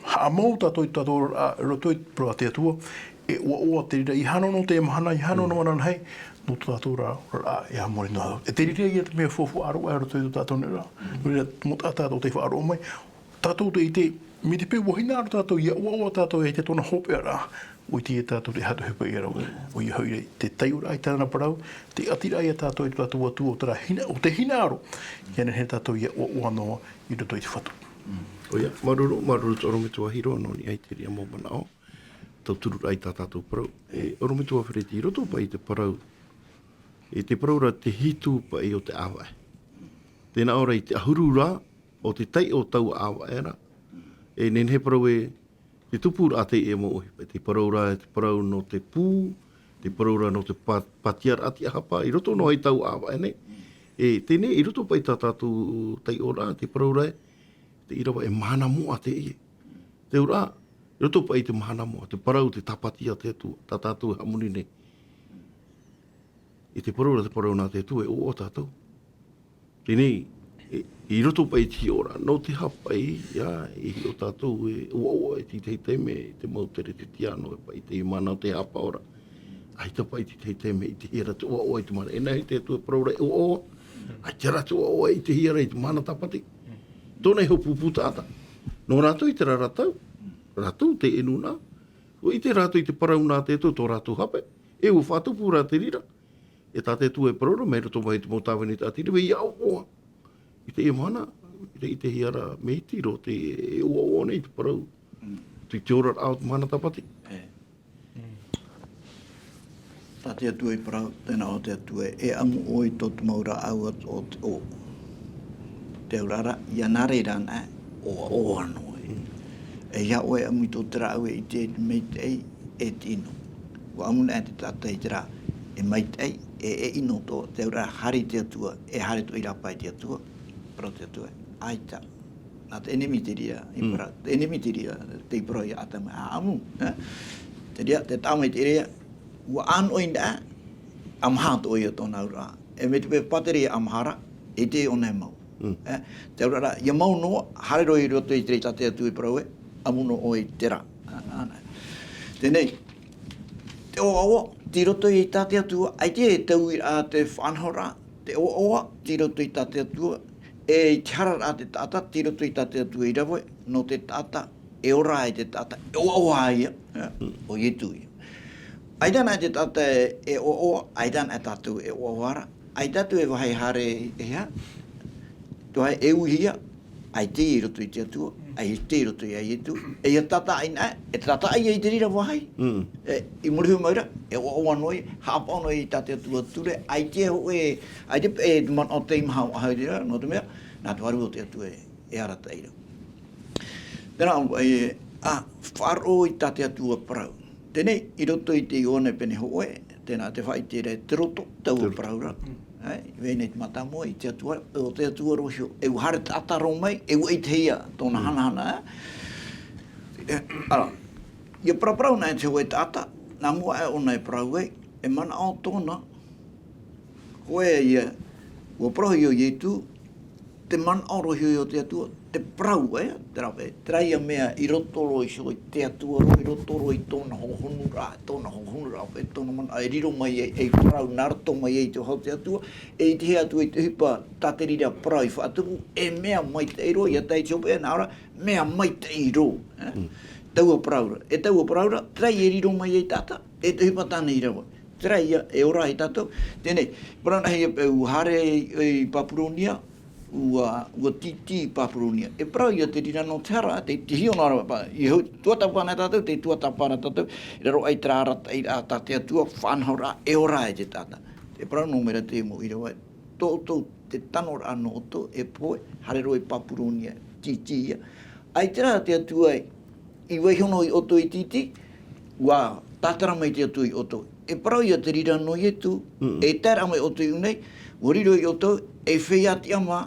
haʻamau tātou i tō tātou oraraʻa, roto i te parau a te Atua, e ʻoaʻoa te reira, ʻia hānau noa teie mahana, ʻia hānau noa ananahi, nō tō tātou ra, ra, e a mori noa. E te reira ia te mea faufaʻa roa, e roto i tō tātou nei ra. Nō reira, mau taʻata tō te faʻaroʻo mai, tātou te ʻite, mai te peu ʻua hinaʻaro tātou, ʻia ʻoaʻoa tātou, e te tōna hopeʻa ra, ʻua ʻite ia tātou te aha tō hopeʻa ia rāua. ʻOia hoʻi, te taiʻoraʻa i tāna parau, te ʻatiraʻa ia tātou i tō tātou Atua, ʻo terā hina-, ʻo te hinaʻaro, ʻia nehenehe tātou ʻia ʻoaʻoa noa i roto i te Fatu. ʻOia, māuruuru, māuruuru te ʻorometua Hiro, nō niʻa i te reira mau manaʻo, tautururaʻa i tā tātou parau. E, ʻorometua Fereti, i roto paʻi i te parau, i te parau ra te hitu paʻi o te ʻāvaʻe. Tē nā ʻō ra i te ʻahuru ra, ʻo te taiʻo o taua ʻāvaʻe ra. E nehenehe parau ē, te tupuraʻa teie mau ʻohipa, te parau ra, te parau nō te pū, te parau ra nō te pā-, pātiaraʻa tiʻahapa, i roto noa i taua ʻāvaʻe nei. E teie nei, i roto paʻi tā tātou taiʻoraʻa, te parau ra, te ʻīrava e mahana moʻa teie. Te auraʻa, i roto paʻi i te mahana moʻa, te parau, te tāpati a te Atua, tā tātou e haʻamori nei. I te parau ra, te parau nā te Atua, e ʻoaʻoa tātou. Teie nei, e, i roto paʻi i te hiʻoraʻa, nō te aha paʻi, ʻia, e hiʻo tātou, e ʻoaʻoa i te tahi taime, te mau teretetiano, e paʻi, te mana o te haʻapaʻo ra. ʻAita paʻi i te tahi taime, ʻitehia ra te ʻoaʻoa i te mahana. E nehenehe te Atua e parau ra e ʻoaʻoa, ʻaita rā te ʻoaʻoa e ʻitehia ra i te mahana tāpati. Tōna iho pupu taʻata. Nō rātou i terā ra tau, rātou teie nūnaʻa. ʻUa ʻite rātou i te parau nā te Atua tō rātou hape. E ʻua faʻatupu rā te reira. E tā te Atua e parau ra, mai roto mai i te mau tāvini taʻati rave, ʻia ʻoaʻoa. I teie mahana, i te, ʻitehia ra, mea iti roa te, e ʻoaʻoa nei te parau. Te, te oraraʻa o te mahana tāpati. E. Tā te Atua i parau, tē nā ʻō te Atua, e ʻamu ʻoe i tō te mau rāʻau o, o, o te auraʻa ra, ʻia nā reira anaʻe, ʻoaʻoa noa ē. E ʻia ʻoe ʻamu i tō te rāʻau e ʻite, e maitaʻi, e tino. ʻUa ʻamu anaʻe te taʻata i terā, e maitaʻi, e, e ʻino atoʻa, te auraʻa haere i te Atua, e haere atoʻa i rāpae i te Atua, parau te Atua, ʻaita. Nā te ʻenemi te reira, i Mm. parau, te ʻenemi te reira, tei parau ia Atamu, ʻa ʻamu, e? Te reira, te tāmau i te reira, ʻua ʻānoʻi na, ʻa maha atoʻa ia tōna auraʻa. E mai te peu pātere ia ʻa maha ra, e te ʻōna e mau. Mm. E, te auraʻa, ia mau noa, haere roa i roto i te reira tā te Atua i parau e, ʻamu noa ʻoe i terā. Ā, ā, nā. Teie, te ʻoaʻoa, tei roto i tā te Atua, ʻaita e tauiraʻa te faʻanahoraʻa, te ʻoaʻoa, tei roto i tā te Atua, e i te hararaʻa te taʻata, tei roto i tā te Atua i rave, nō te taʻata, e ora ai te taʻata, e ʻoaʻoa ia, e, Mm. ʻo Ietu ia. ʻAita na te taʻata e, e ʻoaʻoa, ʻaita na tātou e ʻoaʻoa ra, ʻaita tātou e vāhi haere e hea, te vāhi e uihia, ʻaita i roto i te Atua, ʻaita i roto ia Ietu, e ia tātaʻi na, e tātaʻi ia i te reira vāhi. Mm. E, i muri iho mai ra, e ʻoaʻoa noa ia, haʻapaʻo noa ia i tā te Atua ture, ʻaita e hōʻē, ʻaita e, e manaʻo teimaha ʻaʻau i reira, nō te mea, nā te Vārua o te Atua e, e arataʻi ra. Tērā, e, ʻa faʻaroʻo i tā te Atua parau. Teie, i roto i te Ioane pene hōʻē, tēnā te faʻaʻite ra te roto, taua Te roto. parau ra. Mm. E, i vai nei te mātāmua, i te Atua, ʻo te Atua roa iho, e ʻua haere taʻata roa mai, e ʻua ʻitehia tōna Mm. hanahana, e. E, ā, ia paraparau na e te hōʻē taʻata, nā mua aʻe ʻōna e parau ai, e manaʻo tōna, hōʻē ia, ʻua parauhia ʻo Ietu, te manaʻo roa iho o te Atua, te parau, e, terā paʻi, terā ia mea i roto roa iho i te Atua roa, i roto roa i tōna hōhonuraʻa, tōna hōhonuraʻa, e tōna manaʻo, e riro mai ai, e parau nā roto mai ai te hau o te Atua, e ʻitehia atu i te ʻohipa tā te reira parau i faʻatupu, e mea maitaʻi roa, ia tae i te hopeʻa, nā ʻō ra, mea maitaʻi roa, e? Mm. Taua parau ra, e taua parau ra, terā e riro mai ai taʻata, e te ʻohipa tāna i rave. Terā ia, e ora ai tātou. Teie, parau na hia pe ʻua haere i, i Papuronia, ʻua, ʻua tītī i Papuronia. E parau ia te reira nō te hara, te, te hiona ra, pa, i hau, tuatāpapa na tātou, te tuatāpapa ra tātou, i raro aʻe i terā arataʻiraʻa tā te Atua, faʻanahoraʻa, e ora ai te taʻata. E parau nō mai ra te mau ʻīrava, tō ʻoutou te tanoraʻa nō ʻoutou, e pohe, haere roa i Papuronia, tītī ia. ʻAita rā te Atua e, i vaiiho noa ia ʻoutou i tītī, ʻua tātara mai te Atua ia ʻoutou. E parau ia te reira nō Ietu, Mm. e tae ra mai ʻoutou i ʻō nei, ʻua riro ia ʻoutou, e feiā tiʻamā,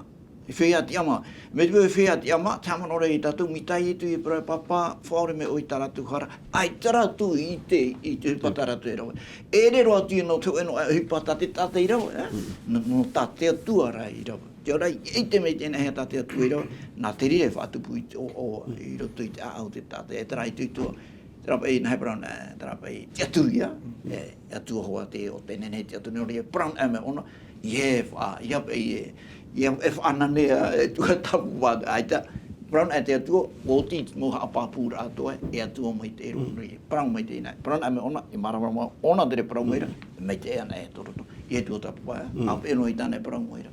e feiā tiʻamā. Mai te peu e feiā tiʻamā, te haʻamanaʻo ra ia tātou, mai tā Ietu i parau, Pāpā, faʻaʻore mai ʻoe i tā rātou hara. ʻAita rātou i ʻite, i te ʻohipa tā rātou e rave. E ʻere roa atu ia nō te hōʻē noa ʻohipa tā te taʻata i rave, e? Mm. Nō, nō tā te Atua rā i rave. Te ora, e ʻite mai teie nei tā te Atua i rave, nā te reira e faʻatupu i te ʻoaʻoa, i roto i te ʻāʻau o te taʻata, e terā itoito, terā paʻi, nā hea parau na, terā paʻi, te Atua ia, e, Atua hoʻi te, ʻo teie nei te Atua, nō reira, parau na mai ʻōna, ʻeiaha e faʻa-, ʻeiaha paʻi, e, ʻeiaha e faʻananea, e tuatāpapa, ʻaita, parau na te Atua, ʻua oti te mau haʻapāpūraʻa atoʻa, e Atua maitaʻi roa, nō reira, parau maitaʻi na, parau na mai ʻōna, e māramarama ʻōna te reira parau mai ra, e maitaʻi ana e tō roto, e tuatāpapa, Mm. ʻa pē noa i tāna e parau mai ra.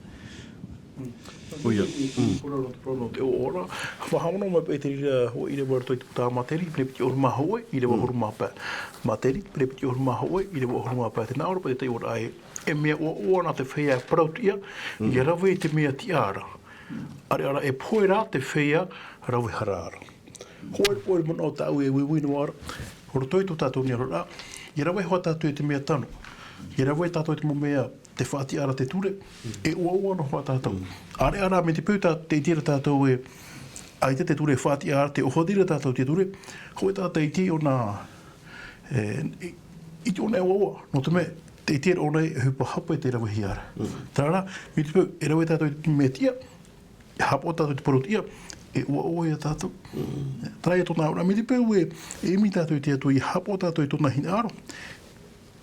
ʻOia. I, i, i parau nō te parau nō te ʻoaʻoa ra. Faʻahaʻamanaʻo mai paʻi te reira hōʻē ʻīrava i roto i te puta a Materi, pene piti ʻahuru mā hōʻē, ʻīrava ʻahuru mā pae. Materi, pene piti ʻahuru mā hōʻē, ʻīrava ʻahuru mā pae. Tē nā ʻō ra paʻi te taiʻoraʻa ē, e mea ʻoaʻoa na te feiā parau-tiʻa, ʻia rave i te mea tiʻa ra. ʻAreʻa rā e pohe ra te feiā rave hara ra. Hōʻē, hōʻē manaʻo tāʻu e uiui noa ra. Roto i tō tātou nei oraraʻa, ʻia rave hoʻi tātou i te mea tano. ʻIa rave tātou i te mau mea te faʻatiʻaraʻa te ture, e ʻoaʻoa noa hoʻi tātou. ʻAreʻa rā, mai te peu tā, tē ʻite ra tātou ē, ʻaita te ture e faʻatiʻa ra, tē ʻōfaʻi ra tātou i te ture, hōʻē taʻata i ʻite ʻōna, e, i, i ʻōna e ʻoaʻoa, nō te mea, tē ʻite ra ʻōna e ʻohipa hapa tē ravehia ra. Terā rā, mai te peu, e rave tātou i te mea tiʻa, e haʻapaʻo tātou i te parau-tiʻa, e ʻoaʻoa ia tātou. Terā ia tōna auraʻa, mai te peu ē, e ʻimi tātou i te Atua, ʻia haʻapaʻo tātou i tōna hinaʻaro,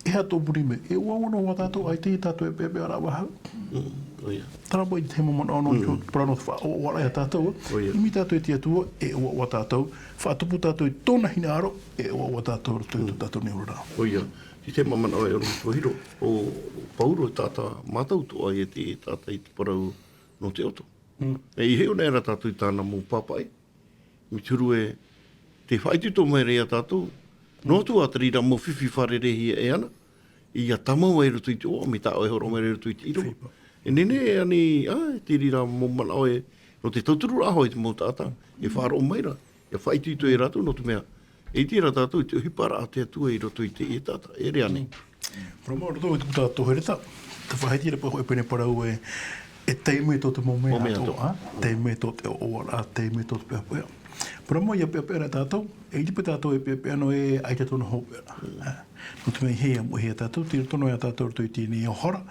e aha tō muri mai, e ʻoaʻoa noa tātou, ʻaita ia tātou e peʻapeʻa ra vau. Mm, ʻoia. Terā paʻi te mau manaʻo nō te parau nō te faʻaʻoaʻoaraʻa ia tātou, ʻoia. ʻImi tātou i te Atua, e ʻoaʻoa tātou, faʻatupu tātou i tōna hinaʻaro, e ʻoaʻoa tātou roto i tō tātou nei oraraʻa. ʻOia. Tē ʻite manaʻo e ʻorometua Hiro, ʻo Pauro e taʻata mātau atoʻa ia te taʻata i te parau nō te ʻoto. Mm. E i hiʻo nei ra tātou i tāna mau pāpaʻi. Mai te huru ē, tē faʻaitoito mai ra ia tātou. Noa atu ā te reira mau fifi fārerei-hia e ana, ʻia tāmau ai i roto i te ʻoaʻoa, mai tā ʻoe e hōroʻa mai ra i roto i te ʻīrava. ʻOia. E nehenehe e ani, ā, te reira mau manaʻo ē, nō te tauturu-raʻa hoʻi te mau taʻata, e faʻaroʻo mai ra, ʻia faʻaitoito ia rātou, nō te mea, e ʻite ra tātou i te ʻohiparaʻa a te Atua i roto i teie taʻata, e ʻere ānei? Mm. Parau mau, roto i tō tātou hereta, te faʻahiti ra paʻi hōʻē pene parau ē, e taime tō te mau mea atoʻa, taime tō te ʻoaʻoaraʻa, taime tō te peʻapeʻa. Parau mau, ʻia peʻapeʻa ra tātou, e ʻite paʻi tātou e peʻapeʻa noa ē, ʻaita tōna hopeʻa. Nō te mea ʻeiaha, ʻeiaha tātou, tei roto noa iā tātou roto i teie nei ao hara,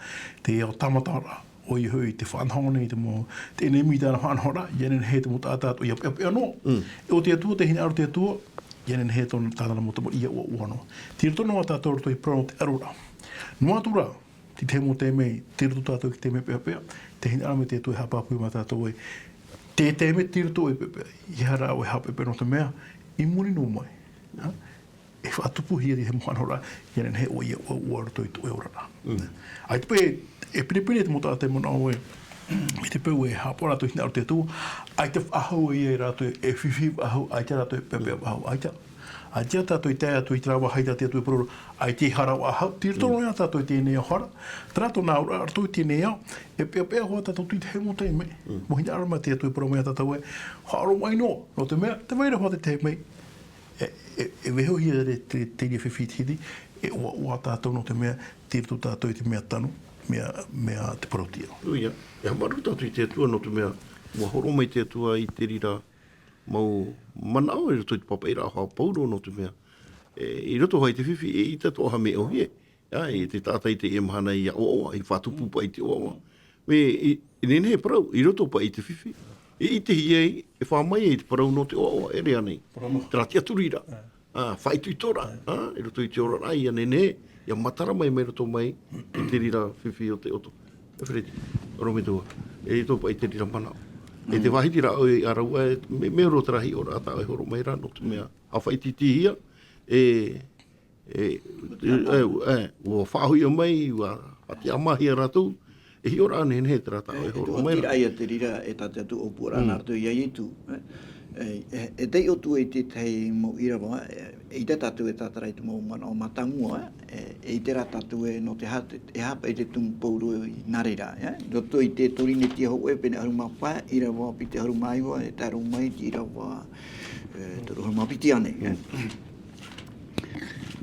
teie ao tāmata ra, ʻoia hoʻi te faʻanaho nei te mau, teie nei mea tāna faʻanahoraʻa, ʻia nehenehe te mau taʻata atoʻa ʻia peʻapeʻa noa. E ʻo te Atua, tē hinaʻaro te Atua, ʻia nehenehe tōna, tāna mau tamariʻi ʻia ʻoaʻoa noa. Tei roto noa tātou roto i te parau nō te ʻaroraʻa. Noa atu rā, i te tahi mau taime, tei roto tātou i te taime peʻapeʻa, tē hinaʻaro mai te Atua e haʻapāpū mai iā tātou ē, te taime tei roto e peʻapeʻa, ʻeiaha rā ʻoe e haʻapeʻapeʻa nō te mea, i muri noa mai. Ha? E faʻatupuhia te mau faʻanahoraʻa, ʻia nehenehe ʻoe ʻia ʻoaʻoa roto i tō ʻoe oraraʻa. ʻAita paʻi, e pinepine te mau taʻata e manaʻo ē, i te peu e haʻapaʻo rātou e hinaʻaro te Atua, ʻaita faʻahou ïa rātou e fifi faʻahou, ʻaita rātou e peʻapeʻa faʻahou, ʻaita. ʻAita tātou i tae atu i terā vāhi tā te Atua e parau ra, ʻaita e hara faʻahou, tei roto noa iā tātou i teie nei ao hara, terā tōna auraʻa roto i teie nei ao, e peʻapeʻa hoʻi tātou i te tahi mau taime. Mau hinaʻaro mai te Atua e parau mai iā tātou ē, haʻaromaʻi noa, nō te mea, tē vai ra hoʻi te tahi mai, e, e, e vaihohia te, te, te reira fifi i te hiti, e ʻoaʻoa tātou nō te mea, tei roto tātou i te mea tano, mea, mea te parauʻtiʻa. ʻOia, e haʻamāuruuru tātou i te Atua nō te mea, ʻua hōroʻa mai te Atua i te reira mau manaʻo i roto i te pāpaʻiraʻa a Pauro nō te mea, e, i roto hoʻi i te fifi, eʻita atoʻa mea ʻōhie, ʻia, e te taʻata i teie mahana ʻia ʻoaʻoa, ʻia faʻatupu paʻi i te ʻoaʻoa. Mea, i, i nehenehe e parau, i roto paʻi i te fifi, e ʻitehia ai, e fā mai ai te parau nō te ʻoaʻoa, ʻere ānei? Terā tiʻaturiraʻa. Ā, faʻaitoitoraʻa, ā, i roto i te oraraʻa, ʻia nehenehe, ʻia matara mai mai roto mai, i te reira fifi o te ʻoto. E Fereti, ʻorometua, e i tō paʻi te reira manaʻo. E te vāhi ra ʻoe i ʻaraua, e, mea, mea roa terā hiʻoraʻa tā ʻoe e hōroʻa mai ra, nō te mea, ʻa faʻaitiitihia, e, E, e, e, ʻua faʻahoʻi mai, ʻua, ʻua tiʻamāhia rātou, e hiʻoraʻa nehenehe terā tā ʻoe e hōroʻa mai ra. E, e, ʻoia te reira, e tā te Atua ʻōpuaraʻa nā roto iā Ietu, e, e, e, e taiʻo atu i te tahi mau ʻīrava, e, eʻita tātou e tātara i te mau manaʻo mātāmua, e, e ʻite rā tātou ē nō te aha, e aha paʻi te tumu Pauro i nā reira, e, roto i te Torinetia hōʻē pene ʻahuru mā pae, ʻīrava piti ʻahuru mā iva, e tae roa mai i te ʻīrava, e, toru ʻahuru mā piti ānei, e.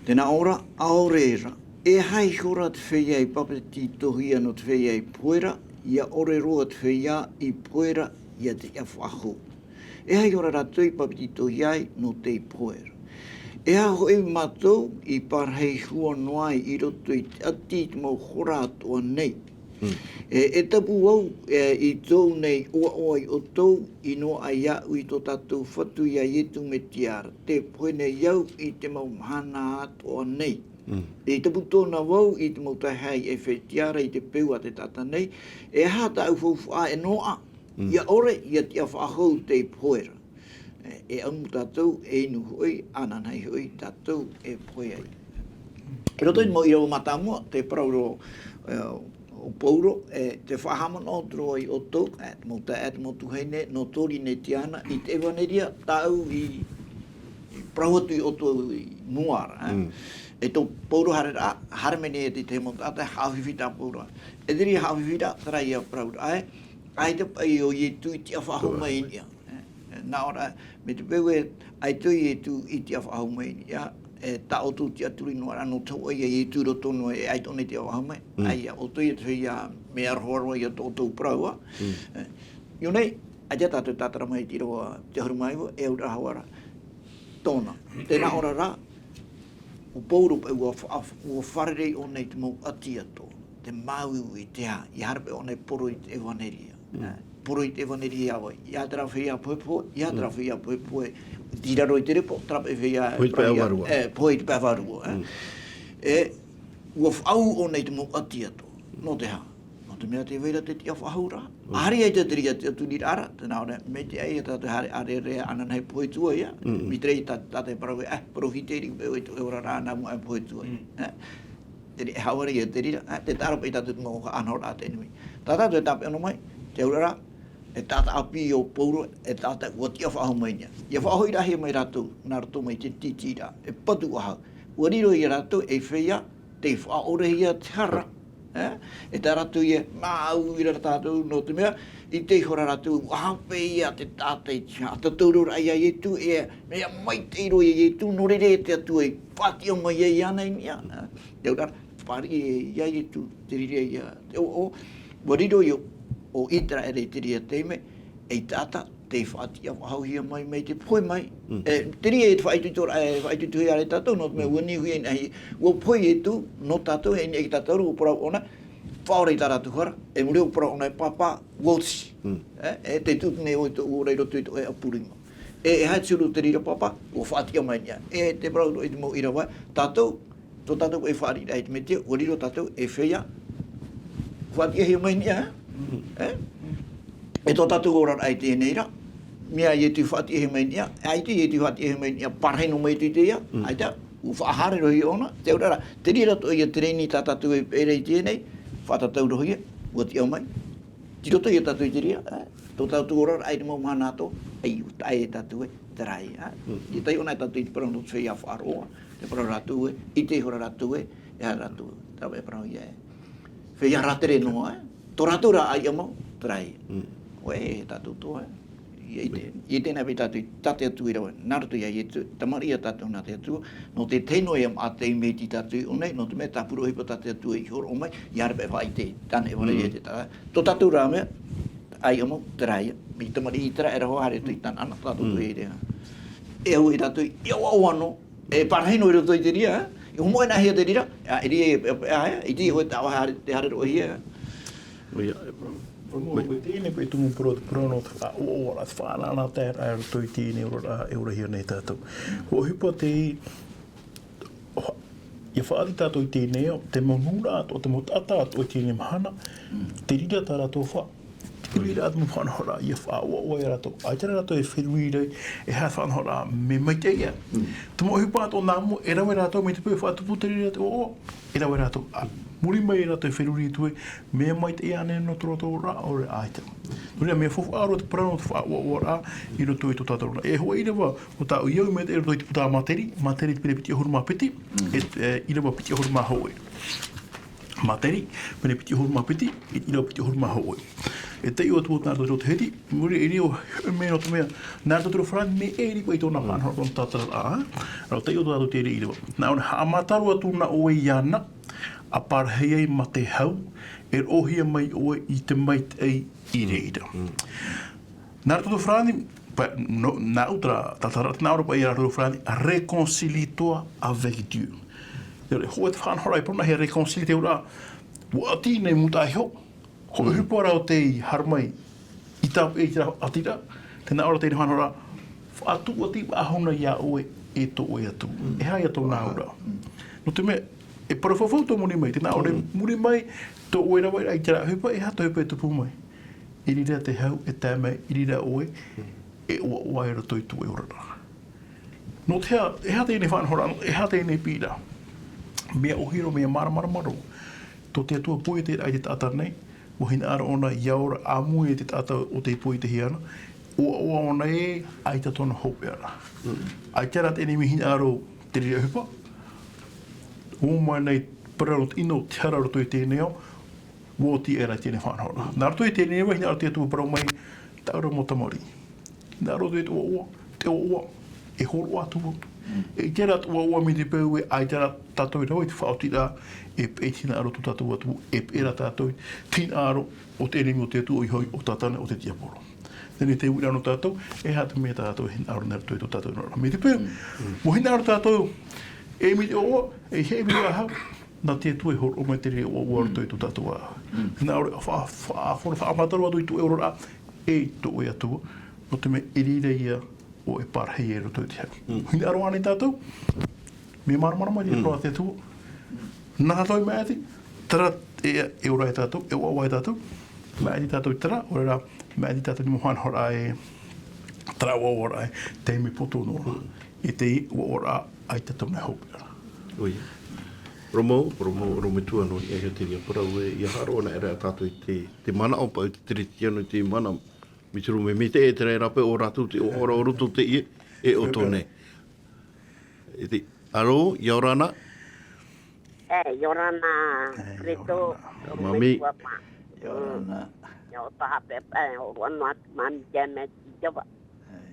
Tē nā ʻō ra, ʻaore ra, e aha ihora te feiā i papetitohia nō te feiā i pohe ra, ʻia ʻore roa te feiā i pohe ra, ʻia tiʻa faʻahou. E aha ihora rātou i papetitohia ai nō tei pohe ra. E aha hoʻi mātou i parahi hua noa ai i roto i te ʻati i te mau hora atoʻa nei. E, e tapu vau, e, i tōʻu nei ʻoaʻoa ia ʻoutou, i noaʻa iāʻu i tō tātou Fatu iā Ietu Metia ra, tē pohe nei au i te mau mahana atoʻa nei. E tapu tōna vau i te mau taehae i Efetia ra i te peu a te taʻata nei, e aha tāʻu faufaʻa e noaʻa, ʻia ʻore, ʻia tiʻa faʻahou tei pohe ra. E, e ʻamu tātou, e inu hoʻi, ananahi hoʻi tātou e pohe ai. I roto i te mau ʻīrava mātāmua, tē parau ra, e, ʻo Pauro, e, tē faʻahaʻamanaʻo atu ra ia ʻoutou, e, te mau taeaʻe, te mau tuahine, nō Torinetia na, i te ʻevaneria, tāʻu i, i parau atu ia ʻoutou i mua ra, e. E tō Pauro haereraʻa, haere mai nei e te, te mau taʻata, haʻafifi tā Pauro. E te reira haʻafifi ra, terā ia parau ra, e, ʻaita paʻi ʻo Ietu i tiʻa faʻahou mai i niʻa. E, e, nā ʻō ra, mai te peu ē, ʻaita ʻo Ietu i tiʻa faʻahou mai i niʻa, e, tā ʻoutou tiʻaturi noa ra nō te hōʻē ia Ietu i roto noa, e ʻaita ʻōna i tiʻa faʻahou mai, ʻaita ia ʻoutou ia te feiā mea aroha roa ia tō ʻoutou parau, ā. E, i ʻō nei, ʻaita tātou e tātara mai i te ʻīrava piti ʻahuru mā iva, e auraʻa hoʻi ra, tōna. Tē nā ʻō ra, ʻo Pauro paʻi ʻua fa-, ʻua fārerei ʻōna i te mau ʻati atoʻa, te māuiui, te aha, ʻia haere paʻi ʻōna e poro i te ʻevaneria. E, poro i te ʻevaneria ia vai. ʻIa terā feiā pohepohe, ʻia terā feiā pohepohe, i raro i te repo, terā paʻi feiā pohe i te pae vārua. E, pohe i te pae vārua, e. E, ʻua faʻaū ʻōna i te mau ʻati atoʻa. Nō te aha? Nō te mea tē vai ra te tiʻa faʻahou ra. ʻAhari ʻaita te reira tiʻaturiraʻa ra, tē nā ʻō ra, mai te ʻaita tātou e haere, haere, haere, ananahi pohe atu ai, ā. Mai te reira tā, tā te parau ē, ā, parau hīteriʻi paʻi ʻoe i tō ʻoe oraraʻa nā mua e pohe atu ai. Ā? Te reira, e haʻavare ia te reira, ā, tē taʻa ra paʻi tātou i te mau haʻanahoraʻa a te ʻenemi. Tā tātou e tāpeʻa noa mai, te auraʻa, e taʻata ʻāpī ʻo Pauro, e taʻata ʻua tiʻa faʻahou mai i niʻa. ʻIa faʻahoʻiraʻahia mai rātou, nā roto mai te tītīraʻa, e patu faʻahou. ʻUa riro ia rātou ei feiā, tei faʻaʻorehia te hara. E? E tā rātou ia, māuiui ra tātou, nō te mea, ʻite ihora rātou, ʻua hape ia te taʻata i te haʻatātauroraʻa iā Ietu, e, mea maitaʻi roa ia Ietu, nō reira te Atua i faʻatiʻa mai ai iāna i niʻa. E? Te auraʻa, Fāriʻi e ia Ietu te reira ia te ʻoaʻoa. Ua riro ʻo Iteraera i te reira taime, ei taʻata tei faʻatiʻa faʻahouhia mai, mai te pohe mai. E, te reira e te faʻaitoitoraʻa, e faʻaitoitohia ra e tātou, nō te mea ua niuhia i niʻa iho, ua pohe Ietu nō tātou, e niʻa i tātou, ua parau ʻōna, faʻaora i tā rātou hara, e muri iho ua parau ʻōna e Pāpā, ua oti. E, e te tuʻu nei ʻoe tōʻu ora i roto i tō ʻoe ʻapu rima. E, e haere atu te reira Pāpā, ua faʻatiʻa mai niʻa. E te parau i te mau ʻīrava, tātou, tō tātou e fāriʻiraʻa i te Metia, ua riro tātou e feiā faʻatiʻahia mai niʻa, e? E tō tātou oraraʻa i teie nei ra, mea Ietu faʻatiʻahia mai niʻa, e ʻaita Ietu faʻatiʻahia mai niʻa, parahi noa mai Ietu i te ia, ʻaita, ua faʻahaere roa ʻōna, te auraʻa ra, te reira atoʻa ia te reni tā tātou e peʻe ra i teie nei, faʻatatau roa ia, ua tiʻa mai. Tei roto ia tātou i te reira, e? Tō tātou oraraʻa i te mau mahana atoʻa, ʻaita e tae e tātou e, terā ia, e? E taiʻo na e tātou i te parau nō te feiā faʻaroʻo, te parau rātou e, ʻite ihora rātou e, e aha rātou, terā e parau ia e. Feiā rātere noa, e? Tō rātou rā ʻaiʻa mau, terā ia. ʻOe, e tātou atoʻa, e. ʻIa ʻite, ʻia ʻite na vau tātou, tā te Atua i rave, nā roto ia Ietu, tamariʻi ia tātou nā te Atua, nō te tahi noa ia maʻa taime i tātou i ʻō nei, nō te mea tāpura ʻohipa tā te Atua i hōroʻa mai, ʻia haere paʻi e faʻaʻite, tāna e vare ia te tā. Tō tātou rā mea, ʻaiʻa mau, terā ia. Mai tamariʻi Iteraera hoʻi haere atu i Tanaana, tātou atoʻa i reira. E au e tātou, ʻia ʻoaʻoa noa, e parahi noa i roto i te reira, e? I hoʻi noa hia te reira, a, e reira, e, e, e, e, ʻite ʻoe tā ʻoe haere, te haere roa hia. ʻOia, e, Ua, ua, ua, teie nei paʻi tumu parau, te parau nō te faʻaʻoaʻoa, te faʻanahonahoraʻa i roto i teie nei oraraʻa e ora hia nei tātou. ʻUa ʻohipa te, ʻia faʻaʻite tātou i teie nei ao, te mau nūnaʻa atoʻa, te mau taʻata atoʻa i teie nei mahana, te reira tā rātou faʻa-, te reira te mau faʻanahoraʻa, ʻia faʻaʻoaʻoa ia rātou. ʻAita rā rātou e feruri ra, e aha te faʻanahoraʻa, mea maitaʻi ia. Te mau ʻohipa atoʻa nā mua, e rave rātou, mai te peu e faʻatupu te reira te ʻoaʻoa, e rave rātou, a, muri mai rātou e feruri atu e, mea maitaʻi ānei nō tō rātou oraraʻa, ʻaore ʻaita. Nō reira, mea faufaʻa roa te parau nō te faʻaʻoaʻoaraʻa i roto i tō tātou oraraʻa. E hōʻē ʻīrava, ʻo tāʻu i au i maitaʻi i roto i te puta a Materi, Materi pene piti ʻahuru mā piti, e, e, ʻīrava piti ʻahuru mā hōʻē. Materi, pene piti ʻahuru mā piti, e, ʻīrava piti ʻahuru mā hōʻē. E taiʻo atu vau nā roto i te hiti, muri i reira, e mea nō te mea, nā roto i te farāni, mea ʻē ripa i tōna faʻanahoraʻa, tōna tātararaʻa, ā? Nō te taiʻo tātou i teie ʻīrava. Nā ʻō nei, haʻamata roa atu na ʻoe iāna, ʻa parahi ai ma te hau, e roʻohia mai ʻoe i te maitaʻi i reira. Nā roto i te farāni, pa-, nō, nā ʻu terā, tātararaʻa, nā ʻō ra paʻi ia rātou farāni, réconcilie-toi avec Dieu. Te ora, hōʻē te faʻanahoraʻa i parau nā hea réconcilie te ora, ʻua ʻati nei mūtaʻa iho, hōʻē ʻohipa rā ʻo tei haere mai, i tāpeʻa i terā ʻatiraʻa, tē nā ʻō ra teie faʻanahoraʻa, faʻatuʻati paʻahona ia ʻoe e tō ʻoe Atua. E aha ia tōna auraʻa. Nō te mea, e parau faufaʻa tō muri mai, tē nā ʻō ra muri mai, tō ʻoe rave i terā ʻohipa, e aha te ʻohipa e tupu mai. I reira te hau, e tae mai, i reira ʻoe, e ʻoaʻoa i roto i tō ʻoe oraraʻa. Nō te aha, e aha teie faʻanahoraʻa, e aha teie piʻiraʻa. Mea ʻōhie roa, mea māramarama roa. Tō te Atua poieteraʻa i te taʻata nei, ʻua hinaʻaro ʻōna ʻia ora ʻāmui i te taʻata ʻo tei poietehia ana, ʻoaʻoa ʻōna ē, ʻaita tōna hopeʻa ra. ʻAita rā te ʻenemi hinaʻaro te reira ʻohipa, ʻua mai nei parau nō te ʻino, te hara roto i teie ao, ʻua oti aʻera teie faʻanahoraʻa. Nā roto i teie nei, ʻua hinaʻaro te Atua parau mai, tāʻu ra mau tamariʻi. Hinaʻaro te ʻoaʻoa, te ʻoaʻoa, e hōroʻa atu vau. E ʻite ra te ʻoaʻoa mai te peu ē, ʻaita rā tātou e rave i te faʻaotiraʻa, e peʻe i te hinaʻaro tō tātou Atua, e peʻe rā tātou i te hinaʻaro o te ʻenemi o te Atua, ʻoia hoʻi, ʻo Tātana, ʻo te tiaporo. Teie te uiraʻa nō tātou, e aha te mea tātou e hinaʻaro nei i roto i tō tātou oraraʻa. Mai te peu, ʻua hinaʻaro tātou, e mai te ʻoaʻoa, e ʻeiaha vau, nā te Atua e hōroʻa mai te reira ʻoaʻoa i roto i tō tātou ā. Nā ʻō ra, fa-, fa-, fa-, faʻamatara atu i tō ʻoe oraraʻa, e i tō ʻoe Atua, nō te mea e reira ia ʻoe e parahi i roto i te hau. Hinaʻaro ānei tātou, mea māramarama i te parau a te Atua. Nā tātou e maʻiti, terā e, e ora ai tātou, e ʻoaʻoa ai tātou, maʻiti tātou i terā, ʻaore rā, maʻiti tātou i te mau faʻanahoraʻa e, terā ʻoaʻoaraʻa e, taime poto noa. E te ʻoaʻoaraʻa, ʻaita tōna hopeʻa ra. ʻOia. Parau mau, parau mau, parau mau atu ā nō niʻa iho i teie parau ē, ʻia haʻaroʻo ana aʻera tātou i te, te manaʻo paʻi o te Kerisetiano i te manaʻo. Mai te reira, mai te, e terā rā paʻi ʻo rātou te ʻoaʻoa o roto i teie, e ʻo tōna. E te, alo, ʻia ora na. E, ʻia ora na, Kristo, ʻia ora na. Māmī. ʻIa ora na. ʻIa ora paʻi, e, ʻo ora na, Māmī, te mea tītava.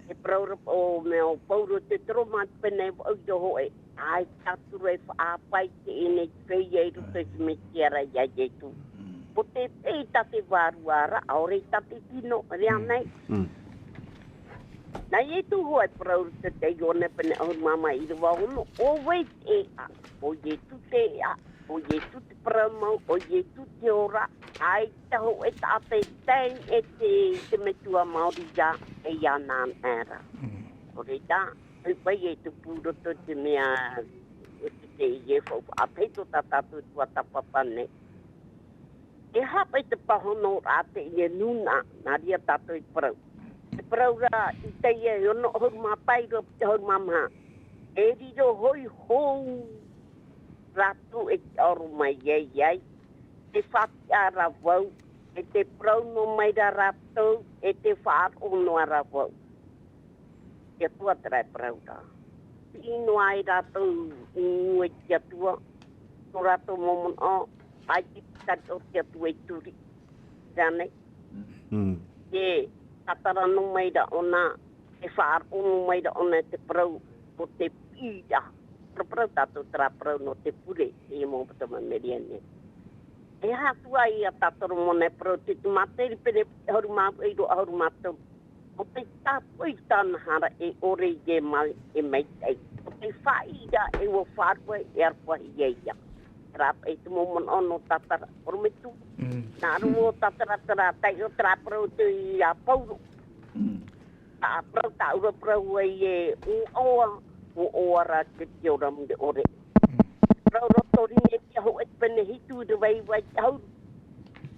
E parau ra, ʻo mea ʻo Pauro te Roma, pene, ʻo i te hōʻē. ʻAita atu ra e faʻaʻāpī teie nei feiā i roto i te Mesia ra iā Ietu. Ko te peʻe tā te vārua ra, ʻaore tā te tino, ʻere ānei? Mm. Nā Ietu hoʻi e parau i te Ioane pene ʻahuru mā maha, ʻīrava ono, ʻo vai te ʻēʻa, ʻo Ietu te ʻēʻa, ʻo Ietu te parau mau, ʻo Ietu te ora, ʻaita hōʻē taʻata e tae e te, te metua Maoria e iāna anaʻe ra. Mm. ʻO reira, ʻoia hoʻi e tupu i roto i te mea, e te, te, e fau, ʻa pētō tā tātou tuatāpapa nei. E aha paʻi te pāhonoraʻa teie nūnaʻa, nā reira tātou i parau. Te parau ra, Isaia e ono ʻahuru mā pae, ʻīrava piti ʻahuru mā maha. E riro hoʻi hou rātou e tiʻaoro mai ai, te faʻatiʻa ra vau, e te parau noa mai ra rātou, e te faʻaroʻo noa ra vau. Te Atua terā e parau ra. Piʻi noa ai rātou i mua i te Atua, tō rātou mau manaʻo, ʻaita i tariʻa o te Atua i turi. Rānei? Mm. E tātara noa mai ra ʻōna, e faʻaroʻo noa mai ra ʻōna i te parau o te piʻiraʻa. Paraparau tātou terā parau nō te pure, e mau pata mai Meriane. E aha atu ai ā tā Toromona e parau i te Mātaio pene ʻahuru mā vaʻu, ʻīrava ʻahuru mā toru. ʻO te tāpoʻi tāna hara e ʻore e mai, e maitaʻi. ʻO te faʻaʻī ra e ʻua faʻaruʻe e aroha ia ia. Terā paʻi te mau manaʻo nō tātara, ʻorometua. Mm. Nā roto tātara terā, taiʻo terā parau atu ia Pauro. Mm. Tāʻu parau, tāʻu ra parau ai e ʻoaʻoa, ʻoaʻoa rā te tiʻa ra mure ʻore. Mm. Parau roto Rinetia hōʻē pene hitu, ʻīrava iva i te ʻahuru.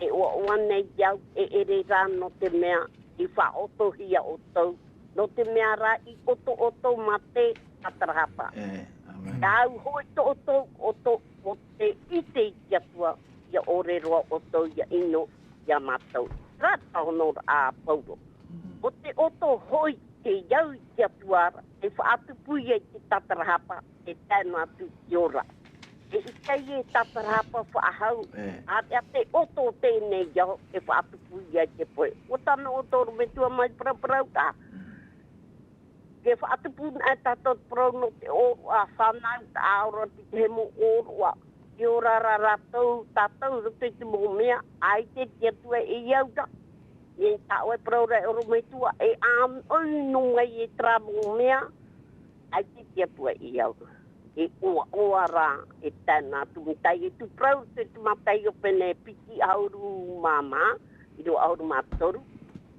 E ʻoaʻoa nei au, e ʻere rā, nō te mea i faʻaotohia ʻoutou, nō te mea rā i ʻoto ʻoutou mā te tātarahapa. E, āmene. Tāʻu hoʻi tō ʻoutou ʻoto, ʻo te ʻite i te Atua, ʻia ʻore roa ʻoutou ʻia ʻino iā mātou. Terā te pāhonoraʻa a Pauro. ʻO te ʻoto hoʻi tei au i te Atua ra, e faʻatupu ia i te tātarahapa, e tae noa atu i te ora. E ʻita ia e tātarahapa faʻahou, e, ʻāreʻa te ʻoto o teie nei ao, e faʻatupu ia i te pohe. ʻUa tāna ʻoto, ʻorometua, mai paraparau ra. Mm. E faʻatupu anaʻe tātou te parau nō te ʻōroʻa, fānau, taʻa ora i te tahi mau ʻōroʻa. E ora ra rātou, tātou i roto i te mau mea, ʻaita te Atua e au ra. E tā ʻoe parau ra, e ʻorometua, e ʻānoʻi noa mai e terā mau mea, ʻaita te Atua e au ra. E ʻoaʻoa rā, e tae noa atu, mai tā Ietu parau i te Mātaio pene piti ʻahuru mā maha, ʻīrava ʻahuru mā toru.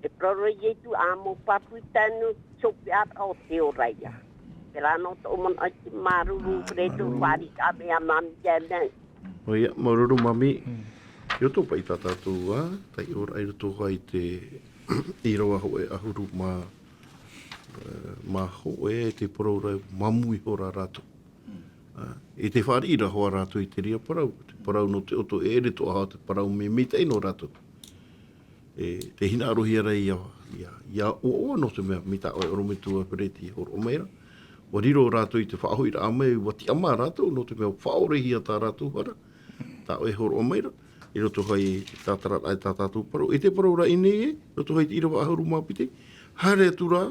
E parau ra Ietu, ʻa mau pāpū i tae noa, te hopeʻa o te ora ia. Terā nō tōʻu manaʻo, māuruuru, ā, Fredo, māuruuru. Fāriʻi, ʻa mea māmī, ʻia nei. ʻOia, māuruuru māmī. Mm. I roto paʻi tā tātou, ā, taiʻoraʻa i roto hoʻi i te ʻīrava hōʻē ʻahuru mā, ā, mā hōʻē, te parau ra, māmū ihora rātou. Mm. Ā, i te fāriʻi ra hoʻi rātou i te reira parau, te parau nō te ʻoto, e ʻere atoʻa te parau mea maitaʻi nō rātou. E, tē hinaʻarohia ra ïa, ïa, ïa ʻoaʻoa nō te mea, mai tā ʻoe ʻorometua Pereti e hōroʻa mai ra. ʻUa riro rātou i te faʻahoʻiraʻa mai, ʻua tiʻamā rātou, nō te mea ʻua faʻaʻorehia tā rātou hara. Tā ʻoe e hōroʻa mai ra, i roto hoʻi i te tātararaʻa e tā tātou parau. E te parau ra i ʻō nei ē, i roto hoʻi i te ʻīrava ʻahuru mā piti, haere atu ra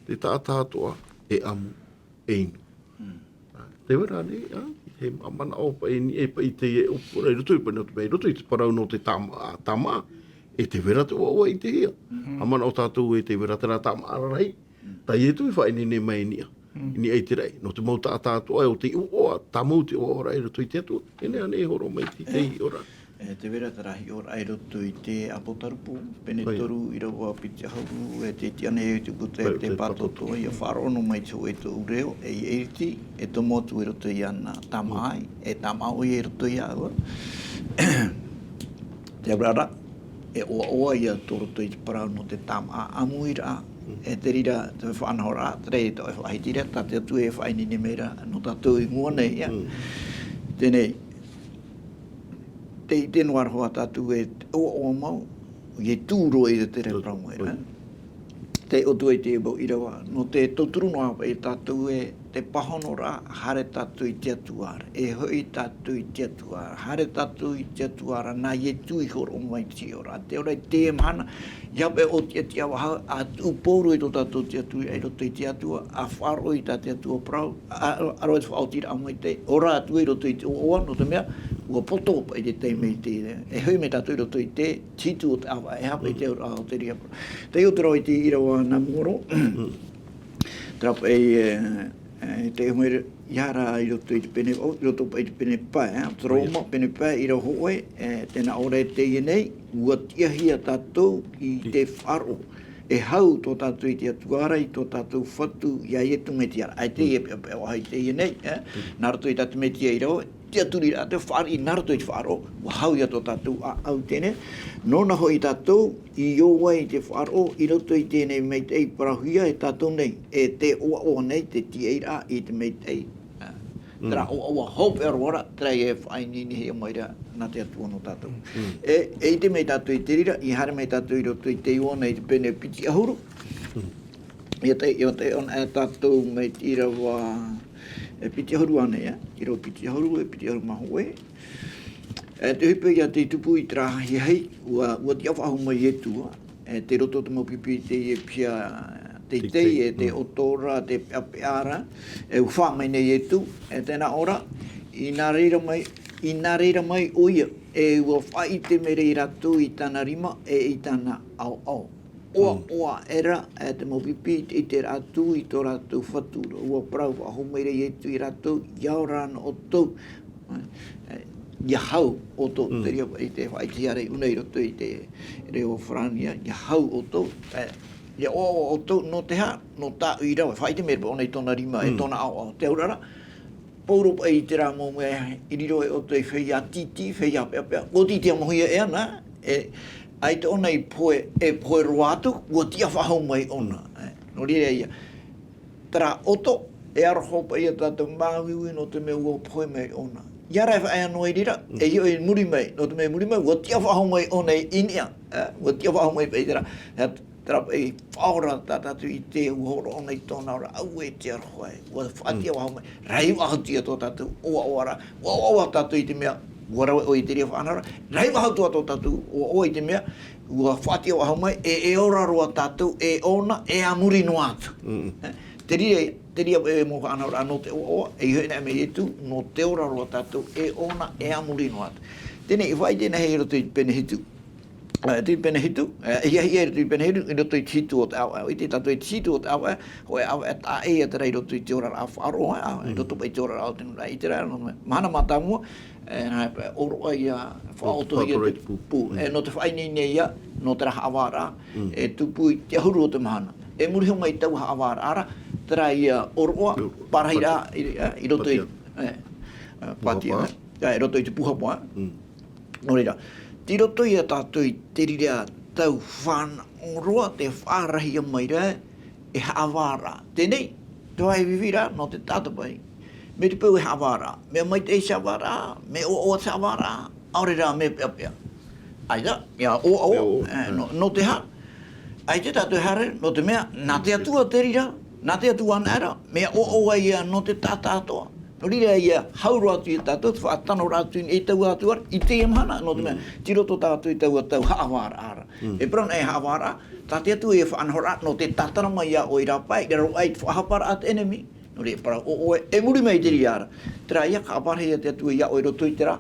te taʻata atoʻa e ʻamu, e inu. Mm. Ā, tē vai ra ānei, ā, te manaʻo paʻi i niʻa i, paʻi i teie ʻōpuaraʻa i roto i, paʻi nō te, i roto i te parau nō te tāma-, tāmaʻa, e tē vai ra te ʻoaʻoa i ʻitehia. Mm. ʻA manaʻo tātou ē tē vai ra terā tāmaʻa rahi, mm, tā Ietu e faʻaineine mai i niʻa. Mm. I niʻa i te raʻi, nō te mau taʻata atoʻa, ʻo tē ʻoaʻoa, tāmau te ʻoaʻoa ra i roto i te Atua. E nehenehe e hōroʻa mai i te, te hiʻoraʻa. E, tē vai ra terā hiʻoraʻa i roto i te Apotarupo, pene toru, ʻīrava piti ʻahuru, e tē tiʻa nei au i te puta e te pātōtō, ʻia faʻaroʻo noa mai te hōʻē tōʻu reo, e ʻia ʻiriti, e tomo atu i roto iāna tāmaʻa, e tāmaʻa ʻoia i roto iāʻu. Te auraʻa ra, e ʻoaʻoa ïa tō roto i te parau nō te tāmaʻa ʻāmuiraʻa, e te reira te faʻanahoraʻa, te reira tō e faʻahiti ra, tā te Atua e faʻaineine mai ra, nō tātou i mua nei, ʻia. Mm. Teie nei, tē ʻite noa ra hoʻi tātou ē, ʻoaʻoa mau, ʻia tū roa i te reira parau mai ra. Tē ʻoaʻoa i te mau ʻīrava, nō te tauturu noa paʻi tātou ē, te pāhonoraʻa, haere tātou i te Atua ra. E hoʻi tātou i te Atua ra. Haere tātou i te Atua ra, nā Ietu i hōroʻa mai te ora. Te ora i teie mahana, ʻia pae ʻōtiʻati ʻāvaʻe, ʻa tuʻu pauroa i tō tātou te Atua, i roto i te Atua, ʻa faʻaroʻo i tā te Atua parau, ʻa, ʻa, ʻa roa i te faʻaotiraʻa maitaʻi, ora atu i roto i te ʻoaʻoa, nō te mea, ʻua poto paʻi te taime i te, e hoʻi mai tātou i roto i te hitu o te ʻāvaʻe, e aha paʻi te auraʻa o te reira. Tei ʻō te rave i te ʻīrava nā mua roa, terā paʻi, e, e, te ʻohipa ia ra i roto i te pene, o, i roto paʻi i te pene pae, e, te Roma, pene pae, ʻīrava hōʻē, e, tē nā ʻō ra e teie nei, ʻua tiʻahia tātou i te faʻaroʻo. E hau tō tātou i te Atua ra, i tō tātou Fatu, iā Ietu Metia ra. ʻAita e peʻapeʻa vāhi teie nei, e, nā roto i tā te Metia i rave, tiʻaturiraʻa, te fāriʻi nā roto i te faʻaroʻo, ʻua hau ia tō tātou ʻāʻau teie nei. Nōna hoʻi tātou i ō ai i te faʻaroʻo, i roto i teie nei maitaʻi parauhia e tātou nei, e te ʻoaʻoa nei, te tiʻairaʻa i te maitaʻi. Terā ʻoaʻoa hopeʻa roa ra, terā e faʻaineinehia mai ra nā te Atua nō tātou. E, e ʻite mai tātou i te reira, i haere mai tātou i roto i te Ioana i te pene piti ʻahuru. ʻIa tae, ʻia tae ʻōna e tātou mai te ʻīrava, e piti ʻahuru ānei, e? ʻĪrava piti ʻahuru, e piti ʻahuru mā hōʻē. E te ʻohipa ia tei tupu i terā ahiahi, ʻua, ʻua tiʻa faʻahou mai Ietu, e, tei roto te mau pipi i teie piha teitei, e te ʻoto ra, te peʻapeʻa ra, e ʻua fā mai nei Ietu, e tē nā ʻō ra, i nā reira mai, i nā reira mai ʻoia, e ʻua faʻaʻite mai ra ia rātou i tāna rima, e i tāna ʻaoʻao. ʻOaʻoa aʻera, e, te mau pipi i te, i te ʻite ra atu i tō rātou Fatu ra. ʻUa parau faʻahou mai ra Ietu ia rātou, ʻia ora na ʻoutou. E, ʻia hau ʻoutou, te reira i te faʻaʻitehia ra ʻōna i roto i te reo Farāni, ʻia hau ʻoutou. E, ʻia ʻoaʻoa ʻoutou, nō te aha, nō tāʻu i rave. Faʻaʻite mai ra ʻōna i tōna rima, e tōna ʻaoʻao. Te auraʻa ra, pauroa paʻi i terā mau mea i riro ai ʻoutou ei feiā tītī, feiā peʻapeʻa. ʻUa tītī ʻamuhia e ana, e, ʻaita ʻōna i pohe, e pohe roa atu, ʻua tiʻa faʻahou mai ʻōna. E, nō reira ia. Terā ʻoto, e aroha paʻi ia tātou māuiui nō te mea ʻua pohe mai ʻōna. ʻIa rave faʻaea noa i reira, e hiʻo i muri mai, nō te mea i muri mai, ʻua tiʻa faʻahou mai ʻōna i niʻa, e, ʻua tiʻa faʻahou mai paʻi terā. E, Terā paʻi, e faʻaora tā tātou i te ʻua hōroʻa ʻōna i tōna ora, auē te aroha e. ʻUa faʻatiʻa faʻahou mai, rahi faʻahou atu ia tō tātou ʻoaʻoa ra. ʻUa ʻoaʻoa tātou i te mea, ʻua rave ʻoe i te reira faʻanahoraʻa. Rahi faʻahou atu ā tō tātou ʻoaʻoa i te mea, ʻua faʻatiʻa faʻahou mai, e, e ora roa tātou, e ʻōna, e a muri noa atu. E, te reira, te reira e mau faʻanahoraʻa nō te ʻoaʻoa, e iho ina mai Ietu, nō te ora roa tātou, e ʻōna, e a muri noa atu. Teie nei, i faʻaʻite nei i roto i te pene hitu. E, te pene hitu, e, ia, ia, te pene hitu, i roto i te hitu o te ʻāvaʻe. ʻIte tātou i te hitu o te ʻāvaʻe, hōʻē ʻāvaʻe taʻa ʻē ia terā i roto i te oraraʻa faʻaroʻo, e, i roto paʻi i te oraraʻa o te nūnaʻa ʻĪteraʻera, nō te mea, mahana mātāmua, e, nā, e, ʻōroʻa ia, faʻaotohia te pū. E, nō te faʻaineine ia, nō terā haʻavāraʻa, e tupu i te ʻahuru o te mahana. E muri iho mai taua haʻavāraʻa ra, terā ia ʻōroʻa, pārahiraʻa, i, e, i roto i, e, e, pātia, e, i roto i te pūhapa, e. Nō reira, tei roto ia tātou i te reira tau fānaʻo roa, tē fārahiraʻa mai ra e haʻavāraʻa. Teie nei, te vāhi viviraʻa, nō te taʻata paʻi. Mai te peu e haʻavāraʻa. Mea maitaʻi te haʻavāraʻa, mea ʻoaʻoa te haʻavāraʻa, ʻaore rā mea peʻapeʻa. ʻAita, mea ʻoaʻoa, e, nō, nō te aha. ʻAita tātou e haere, nō te mea, nā te Atua te reira, nā te Atua anaʻe ra, mea ʻoaʻoa ia nō te taʻata atoʻa. Nō reira ia, hau roa atu ia tātou, te faʻatano roa atu i taua Atua ra, i teie mahana, nō te mea, tei roto tātou i taua tau haʻavāraʻa ra. E parau na e haʻavāraʻa, tā te Atua ia faʻanahoraʻa, nō te tātara mai ia ʻoe i rāpae, i raro aʻe i te faʻahaparaʻa a te ʻenemi. Nō reira, parau ʻo ʻoe, e muri mai i te reira ra. Terā ia, ka pārahi ia te Atua ia ʻoe i roto i terā,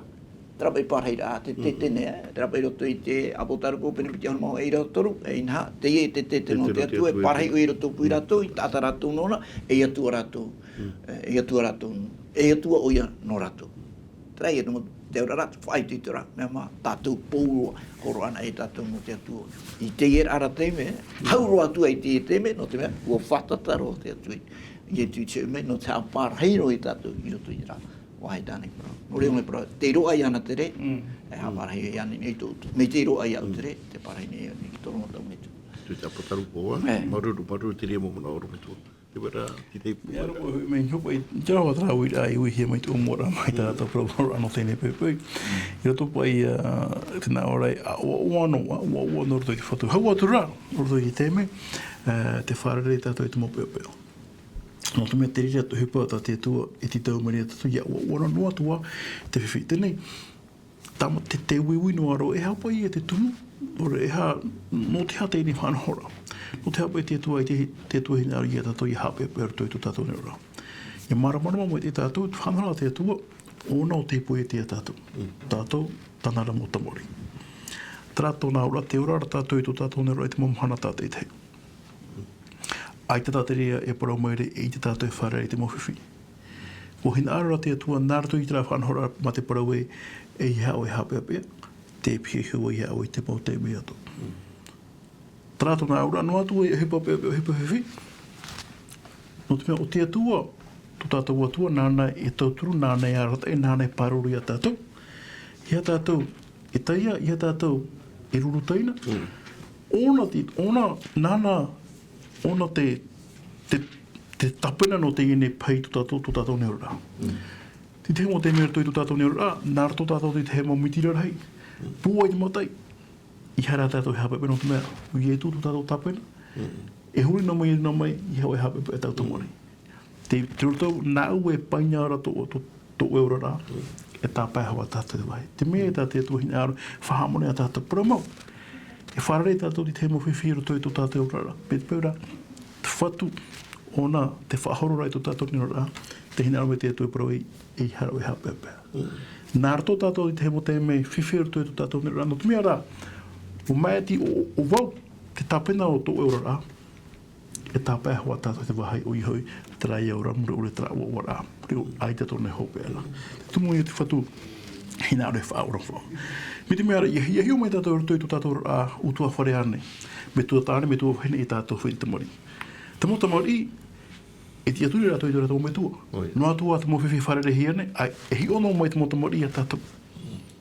terā paʻi pārahiraʻa, te, te, teie nei, e, terā paʻi i roto i te Apotarupo, pene piti ʻahuru mā hōʻē, ʻīrava toru, e inaha, teie te, te, te nō te Atua, e pārahi ʻoe i roto pū ia rātou, i taʻata rātou nōna, ei Atua rātou, e, ei Atua rātou, ei Atua ʻoia nō rātou. Terā ia te mau, te auraʻa ra, faʻaitoitoraʻa, mea mā, tātou pauroa, hōroʻa anaʻe tātou nō te Atua. I teie ra taime, hau roa atu ai i teie taime, nō te mea, ʻua fātata roa te Atua. Ietu i te mea, nō te haʻapārahi roa ia tātou, i roto i terā. Vāhi tāne parau. Nō reira, mai parau, tei roaʻa iāna te rē, e haʻapārahi iāna nei tō, mai tei roaʻa iāʻu te rē, tē pārahi nei iāna i te toru o tau nei tū. Tū te Apotarupo, e? Māuruuru, māuruuru te reira mau manaʻo ʻorometua. Te vera, te tei pū. Ia, rō, mai hopa i, te rā, terā uiraʻa i uihia mai te ʻōmuaraʻa mai tā tātou parau, parau nō teie nei poʻipoʻi. I roto paʻi, ā, tēnā ora, ā, ʻoaʻoa noa, ʻoaʻoa noa roto i te Fatu. Hau atu rā, roto i te taime, ā, tē fārerei tātou i te mau peʻapeʻa. Nō te mea te reira te ʻohipa tā te Atua e tītau mai nei iā tātou, ʻia ʻoaʻoa noa atu ā te fifi. Teie nei, tā ma-, te, te uiui noa roa, e aha paʻi ia te tumu, ʻaore, e aha, nō te aha teie faʻanahoraʻa. Nō te aha paʻi te Atua, e te, te Atua hinaʻaro iā tātou ʻia haʻapeʻapeʻa i roto i tō tātou neroraʻa. ʻIa māramarama mai tātou, te faʻanahoraʻa a te Atua, ʻōna ʻo tei poiete iā tātou. Tātou, tāna ra mau tamariʻi. Terā tōna auraʻa, tē ora ra tātou i tō tātou neroraʻa i te mau mahana tātaʻitahi. ʻAita tā te reira e parau mai ra, e ʻaita tātou e fārerei i te mau fifi. ʻUa hinaʻaro ra te Atua, nā roto i terā faʻanahoraʻa mā te parau ē, ʻeiaha ʻoe e haʻapeʻapeʻa, tē pihaʻi iho ā iā ʻoe i te mau taime atoʻa. Terā tōna auraʻa, noa atu ē, ʻohipa peʻapeʻa, ʻohipa fifi. Nō te mea ʻo te Atua, tō tātou Atua, nāna e tauturu, nāna e arataʻi, nāna e pāruru iā tātou. ʻEiaha tātou e taiā, ʻeiaha tātou e ruru taina. Mm. ʻŌna te, ʻōna, nāna, ʻōna te, te, te tāpena nō teie nei pahi tō tātou, tō tātou neroraʻa. Mm. Te tahi mau taime i roto i tō tātou neroraʻa, nā roto tātou i te tahi mau miti rarahi. Mm. Pūai te mataʻi. ʻEiaha rā tātou e haʻapeʻapeʻa, nō te mea, ʻo Ietu tō tātou tāpena. Mm. E huri noa mai, e huri noa mai, ʻeiaha ʻoe e haʻapeʻapeʻa i tāʻu tamariʻi. Te, te roto, nāʻu e paina ra tō, tō, tō ʻoe oraraʻa, e tāpae hoʻi ā tātou i te vāhi. Te mea tā te Atua e hinaʻaro, faʻahaʻamanaʻo iā tātou, parau mau. E fārerei tātou i te tahi mau fifi i roto i tō tātou oraraʻa. Mea te peu ra, te Fatu, ʻōna, tē faʻahoro ra i tō tātou neroraʻa, tē hinaʻaro mai te Atua e parau ē, ʻeiaha ʻoe e haʻapeʻapeʻa. Mm. Nā roto tātou i te tahi mau taime fifi i roto i tō tātou neroraʻa, nō te mea rā, ʻua māʻiti ʻo, ʻo vau, te tāpena o tō ʻoe oraraʻa, e tāpae hoʻi ā tātou i te vāhi, ʻoia hoʻi, terā ïa ora mure ʻore, terā ʻoaʻoaraʻa, mure ʻore, ʻaita tōna hopeʻa ra. Te tumu ïa te Fatu, hinaʻaro e faʻaora faʻa. Mai te mea ra, ʻia, ʻia hiʻo mai tātou i roto i tō tātou oraraʻa, ʻutuāfare ānei, metua tāne, metua vahine, e tātou hoʻi te tamariʻi. Te mau tamariʻi, e tiʻaturi rātou i tō rātou metua. ʻOia. Noa atu ā te mau fifi e fārereihia nei, ʻaita e hiʻo noa mai te mau tamariʻi iā tātou.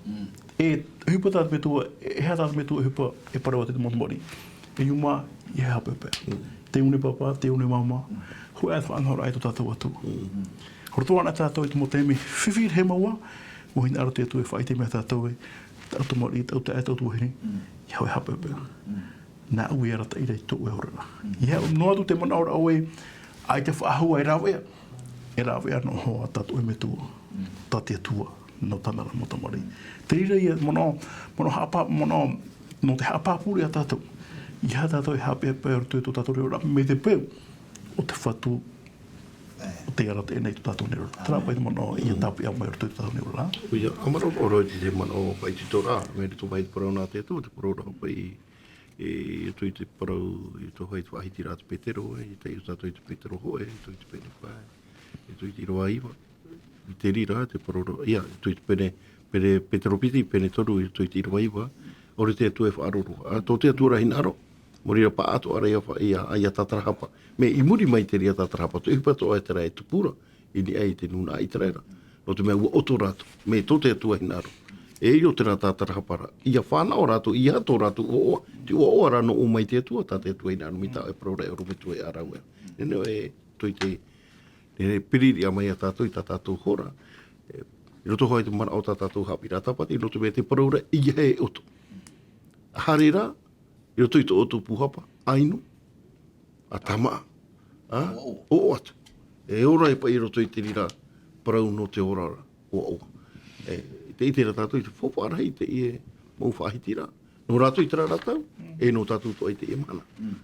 Mm. E ʻohipa tā te metua, e aha tā te metua ʻohipa e parau atu i te mau tamariʻi? E iu mā, ʻeiaha e haʻapeʻapeʻa. Mm. Tei ʻō nei pāpā, tei ʻō nei māmā. Mm. Hōʻē ā te faʻanahoraʻa i tō tātou Atua. Mm. Roto anaʻe tātou i te mau taime fifi rahi mau ā, ʻua hinaʻaro te Atua e faʻaʻite mai iā tātou ē, tāʻu tamariʻi, tāʻu taeaʻe, tāʻu tuahine, mm, ʻeiaha ʻoe e haʻapeʻapeʻa. Mm. Nāʻu e arataʻi ra i tō ʻoe oraraʻa. Mm. ʻEiaha, noa atu te manaʻoraʻa ē, ʻaita e faʻahou ā e rāveʻa. E rāveʻa noa hoʻi ā tā tō ʻoe metua. Mm. Tā te Atua, nō tāna ra mau tamariʻi. Te reira ïa, manaʻo, manaʻo haʻapā-, manaʻo, nō te haʻapāpū ra iā tātou. ʻEiaha tātou e haʻapeʻapeʻa i roto i tō tātou neroraʻa, mai te peu, ʻo te Fatu, ʻo tei arataʻi nei i tō tātou neroraʻa. Terā paʻi te manaʻo ïa tāpeʻa mai i roto i tō tātou neroraʻa. ʻOia, ʻa māramarama roa i te manaʻo paʻi i te Toraʻa, mai roto mai te parau nā te Atua, te parau ra paʻi, e, i roto i te parau, i te hoʻi faʻahitiraʻa a te Petero, e, i te, i tātou i te Petero hōʻē, i roto i te pene pae, i roto i te ʻīrava iva. I te reira, te parau ra, ʻia, i roto i te pene, pene, Petero piti, pene toru, i roto i te ʻīrava iva, ʻaore te Atua e faʻaroro. Ā, tō te Atua ra hinaʻaro, mō reira pāʻatoʻa ra ʻia fa-, ʻia, ʻia tātarahapa. Mea i muri mai te reira tātarahapa, te ʻohipa atoʻa terā e tupu ra, i niʻa i te nūnaʻa ʻĪteraʻera. Nō te mea ʻua ʻoto rātou, mea tō te Atua hinaʻaro. E ʻere terā tātarahapa ra, ʻia fānaʻo rātou, ʻia tō rātou ʻoaʻoa, te ʻoaʻoa ra nō ʻō mai te Atua, tā te Atua hinaʻaro mai tā ʻoe parau ra e ʻorometua e ʻāraʻuera. Nō reira e, tō i te, e, piriria mai iā tātou i tā tātou hora, e, i roto hoʻi i te manaʻo tā tātou haʻapiʻiraʻa Tāpati, nō te mea te parau ra, ʻeiaha e ʻoto. Haere rā, i roto i tō ʻoutou pūhapa, ʻaino, ʻa tamaʻa, ā, ʻoaʻoa. ʻOaʻoa atu. E ora e paʻi i roto i te reira parau nō te ora ra, ʻoaʻoa. E, tē ʻite ra tātou i te faufaʻa rahi i teie mau faʻahitiraʻa. Nō rātou i terā ra tau, mm, e nō tātou atoʻa i teie mahana. Mm.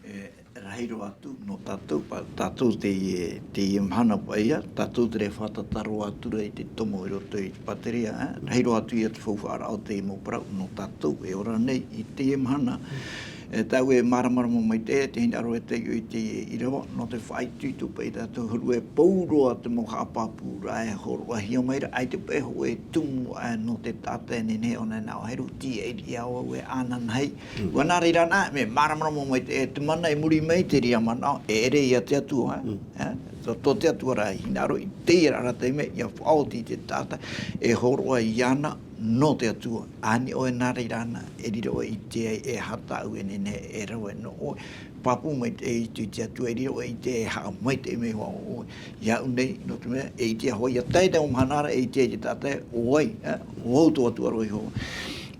E, rahi roa atu, nō tātou, pā-, tātou teie, teie mahana paʻi ïa, tātou terā e fātata roa atu ra i te tomo i roto i te pāteria, ē? Rahi roa atu ïa te faufaʻaraʻa o teie mau parau, nō tātou e ora nei i teie mahana. E, tāʻu e māramarama maitaʻi, tē hinaʻaro e taiʻo i te ʻīrava, nō te faʻaitoito paʻi tātou huru e pau roa te mau haʻapāpūraʻa e hōroʻahia mai ra, ʻaita paʻi hōʻē e tumu aʻe nō te taʻata e nehenehe ʻōna e nā ʻō, e rū tīaʻi ʻia au e ananahi. Mm. ʻUa nā reira na, mea māramarama maitaʻi e te mana i muri mai i te reira manaʻo, e ʻere ïa te Atua, ē? Mm. Ē? Tō, tō te Atua ra e hinaʻaro i teie ra taime, ʻia faʻaoti i te taʻata e hōroʻa iāna nō te Atua. Ani ʻoe nā reira na, e riro ʻoe e ʻite ai e aha tāʻu e nehenehe e rave nō ʻoe. Pāpū maitaʻi atu i te Atua, e riro ʻoe e ʻite e haʻamaitaʻi mai hoʻi ʻoe iāʻu nei, nō te mea, e ʻite hoʻi ʻia tae i te mau mahana ra, e ʻite ai te taʻata ē, ʻo vai, ē? ʻO vau tō Atua roa Iehova.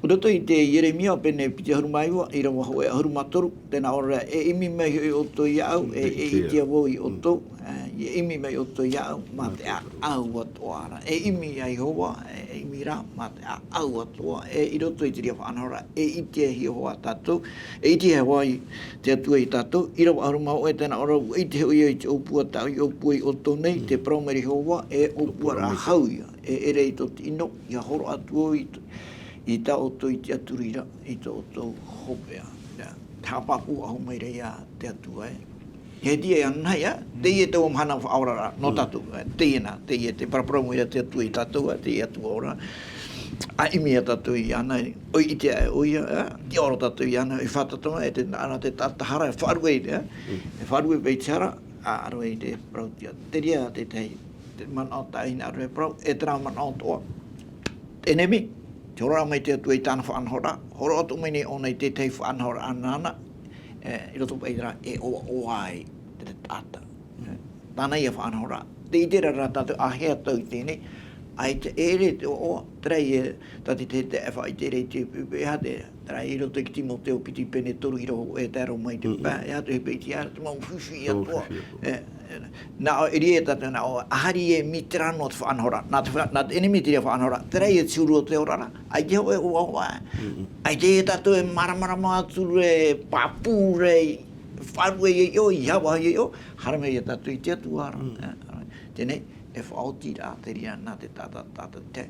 I roto i te Ieremia pene piti ʻahuru mā iva, ʻīrava hōʻē ʻahuru mā toru, tē nā ʻō ra, e ʻimi mai hoʻi ʻoutou iāʻu, e, e ʻitea vau iā ʻoutou, e, e ʻimi mai ʻoutou iāʻu, mā te ʻāʻau atoʻa ra. E ʻimi iā Iehova, e, e ʻimi rā, mā te ʻāʻau atoʻa, e, i roto i te reira faʻanahoraʻa, e ʻitehia hoʻi tātou, e ʻitehia hoʻi te Atua iā tātou, ʻīrava ʻahuru mā hōʻē, tē nā ʻō ra, ʻua ʻite hoʻi au i te ʻōpua tāʻu i ʻōpua ai ʻoutou nei, te parau mai ra Iehova, e ʻōpua ra hau ia, e ʻere i tō te ʻino, ʻia horo atu au i tō, i tā ʻoutou i tiʻaturi ra, i tō ʻoutou hopeʻa. Ia, te haʻapāpū ʻahu mai ra ia te Atua, e. E tiʻa ia anaʻe, ia, teie taua mahana faʻaoraraʻa, nō tātou, e, teie na, teie te paraparau mai ra te Atua iā tātou, e, teie Atua ora. ʻA ʻimi ia tātou iāna, ʻoi ʻite aʻe ʻoia, e, tiʻaoro tātou iāna, e fātata mai, e te, ana te taʻata hara, e faʻaruʻe, e, e faʻaruʻe paʻi te hara, ʻa, ʻaroha i te parau tiʻa. Te reira te tahi, te manaʻo tā hinaʻaro e parau, e terā manaʻo atoʻa. ʻEnemi, te hororaʻa mai te Atua i tāna faʻanahoraʻa, horo atu mai nei ʻōna i te tahi faʻanahoraʻa nāna, e, i roto paʻi terā e ʻoaʻoa ai te taʻata. E, tāna ia faʻanahoraʻa. Tē ʻite ra rā tātou āhea tau i teie nei, ʻaita e ʻere te ʻoaʻoa, terā ia, tā te, te, te, e faʻaʻite ra i te, e, e, e, ha te, terā i roto i te Timoteo piti pene toru ʻīrava hōʻē e tae roa mai te pae, e aha te hepetoma, te mau fifi atoʻa. E, e, nā ʻō, e riro tātou nā ʻō, ʻaita e ʻimi terā noa te faʻanahoraʻa. Nā te fa-, nā te ʻenemi te reira faʻanahoraʻa. Terā ia te huru o te oraraʻa. ʻAita hōʻē ʻoaʻoa. ʻAita tātou e māramarama atu ra, e pāpū ra, e faʻaruʻe i ʻō, i hava i ʻō. Haere mai ia tātou i te Atua ra. E, teie nei, e faʻaoti ra te reira nā te taʻata, taʻata te,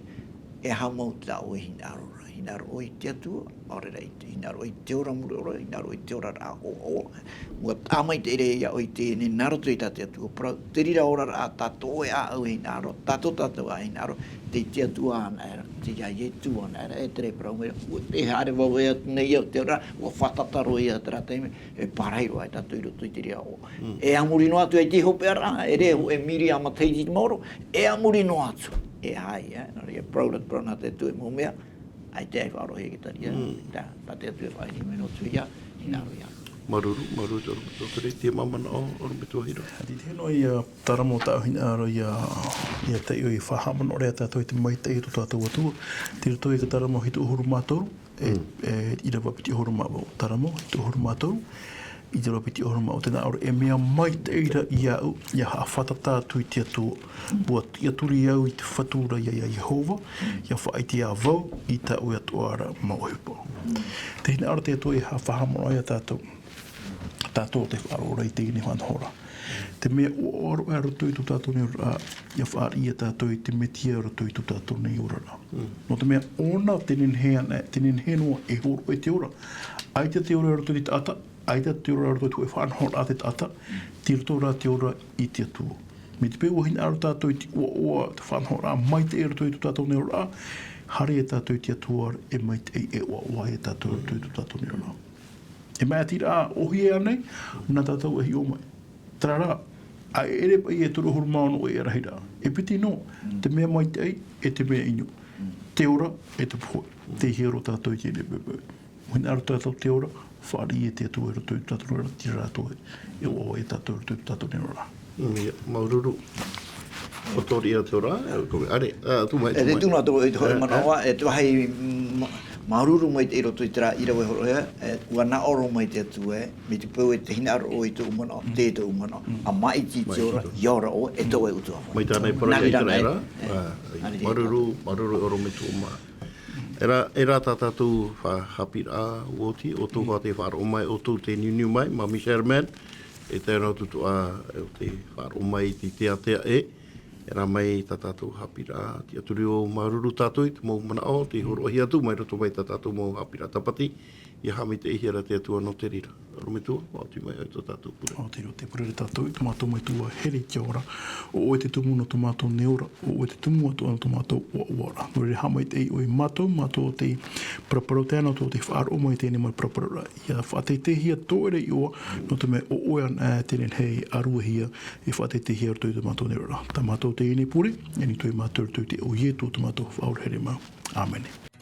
e haʻamau tāʻu e hinaʻaro ra. Hinaʻaro ʻoe i te Atua, ʻaore rā i te, hinaʻaro ʻoe i te ora mure ora, hinaʻaro ʻoe i te oraraʻa ʻoaʻoa. ʻUa tāmaitaʻi ra ia ʻoe i teie nei nā roto i tā te Atua parau. Te reira oraraʻa tātou e ʻāʻau e hinaʻaro, tātou, tātou ā e hinaʻaro, tei te Atua anaʻe ra, tei iā Ietu anaʻe ra, e terā e parau mai ra, ʻua tē haere vave atu nei au i te ora, ʻua fātata roa ia terā taime, e pārahi roa ai tātou i roto i te reira ʻoaʻoa. E a muri noa atu ai te hopeʻa ra, e rē, e miri ā matahiti i te maoro, e a muri noa atu. E aha ia, nō reira, parau ra, parau nā te Atua e mau mea, ʻaita e faʻaroʻo ia te reira, tā, tā te Atua e faʻaʻite mai noa atu ia, hinaʻaro ia. Māuruuru, māuruuru te ʻorometua Tere, te mau manaʻo, ʻorometua Hiro. Tē tiʻa noa ia, ā, terā mau tau hinaʻaro ia, ia taiʻo i faʻahaʻamanaʻo ra tātou i te maitaʻi o tō tātou Atua. Tei roto i te Taramo hitu ʻahuru mā toru, e, e, ʻīrava piti ʻahuru mā vaʻu. Taramo hitu ʻahuru mā toru, ʻīrava piti ʻahuru mā vaʻu, tē nā ʻō ra, e mea maitaʻi ra iāʻu, ʻia haʻafātata atu i te Atua. ʻUa tiʻaturi au i te Fatu ra ia, ia Iehova, ʻia faʻaʻite ā vau i tāʻu atoʻa ra mau ʻohipa. Tē hinaʻaro te Atua e faʻahaʻamanaʻo ia tātou, tātou tē faʻaroʻo ra i teie nei faʻanahoraʻa. Te mea ʻoaʻoa roa i roto i tō tātou nei oraraʻa, ʻia fāriʻi ia tātou i te Metia i roto i tō tātou nei oraraʻa. Nō te mea ʻōna tē nehenehe ana, tē nehenehe noa e hōroʻa i te ora. ʻAita te ora i roto i te taʻata, ʻaita te ora i roto i te hōʻē faʻanahoraʻa a te taʻata, tei roto rā te ora i te Atua. Mai te peu ʻua hinaʻaro tātou i te ʻoaʻoa, te faʻanahoraʻa maitaʻi i roto i tō tātou nei oraraʻa, haere ia tātou i te Atua e maitaʻi, e ʻoaʻoa ia tātou i roto i tō tātou nei oraraʻa. E mea ʻati rā, ʻōhie ānei, nā tātou e hiʻo mai. Terā rā, ʻa e ʻere paʻi e toru ʻahuru mā ono ʻoe e rahi ra. E piti noa, te mea maitaʻi, e te mea ʻino. Te ora, e te pohe. Tei hiʻo roa tātou i teie nei poʻipoʻi. ʻUa hinaʻaro tātou te ora, fāriʻi e te Atua i roto i tō tātou nei oraraʻa, tei reira atoʻa e ʻoaʻoa ia tātou i roto i tō tātou nei oraraʻa. Mm, ia, māuruuru. ʻOtori ia te ora, e, koe, ʻaore, ā, tū mai, e, tū mai. Tū mai tō, tō, tō, e, manaʻo, e, te vāhi, ma-, māuruuru maitaʻi i roto i terā ʻīrava e hōroʻahia, e, ʻua nā ʻō roa mai te Atua, e, mai te peu e tē hinaʻaro ʻoe i tōʻu manaʻo, tē tōʻu manaʻo. ʻA māʻiti te ora, ʻia ora ʻoe, e tō ʻoe ʻutuāfare. Mai tāna i parau ia Terā, ā, māuruuru, māuruuru e ʻorometua mā. E rā, e rā tā tātou fa-, haʻapiʻiraʻa oti, ʻoutou hoʻi tē faʻaroʻo mai, ʻoutou tē niuniu mai, Mami Sherman, e tae noa atu ā, e, tē faʻaroʻo mai i te teatea ē, e rā mai tā tātou haʻapiʻiraʻa, tiʻaturi ʻo māuruuru tātou i te mau manaʻo, tē hōroʻahia atu mai roto mai tā tātou mau haʻapiʻiraʻa Tāpati, ʻia haʻamaitaʻihia ra te Atua nō te reira. ʻOrometua, ʻua oti mai ai tō tātou pure. ʻO te reira, tē pure ra tātou, tō mātou Metua here i te ao ra. ʻO ʻoe te tumu nō tō mātou nei ora, ʻo ʻoe te tumu atoʻa nō tō mātou ʻoaʻoa ra. Nō reira, haʻamaitaʻi ʻoe iā mātou, mātou tei paraparau tae noa atu tei faʻaroʻo mai i teie nei mau paraparauraʻa. ʻIa faʻateiteihia tō ʻoe ra iʻoa, nō te mea ʻo ʻoe anaʻe tē nehenehe e ʻāruehia, e faʻateiteihia i roto i tō mātou nei oraraʻa. Tā mātou teie nei pure, e nui atu ai mātou i roto i te iʻoa o Ietu tō mātou Faʻaora here mau. ʻĀmene.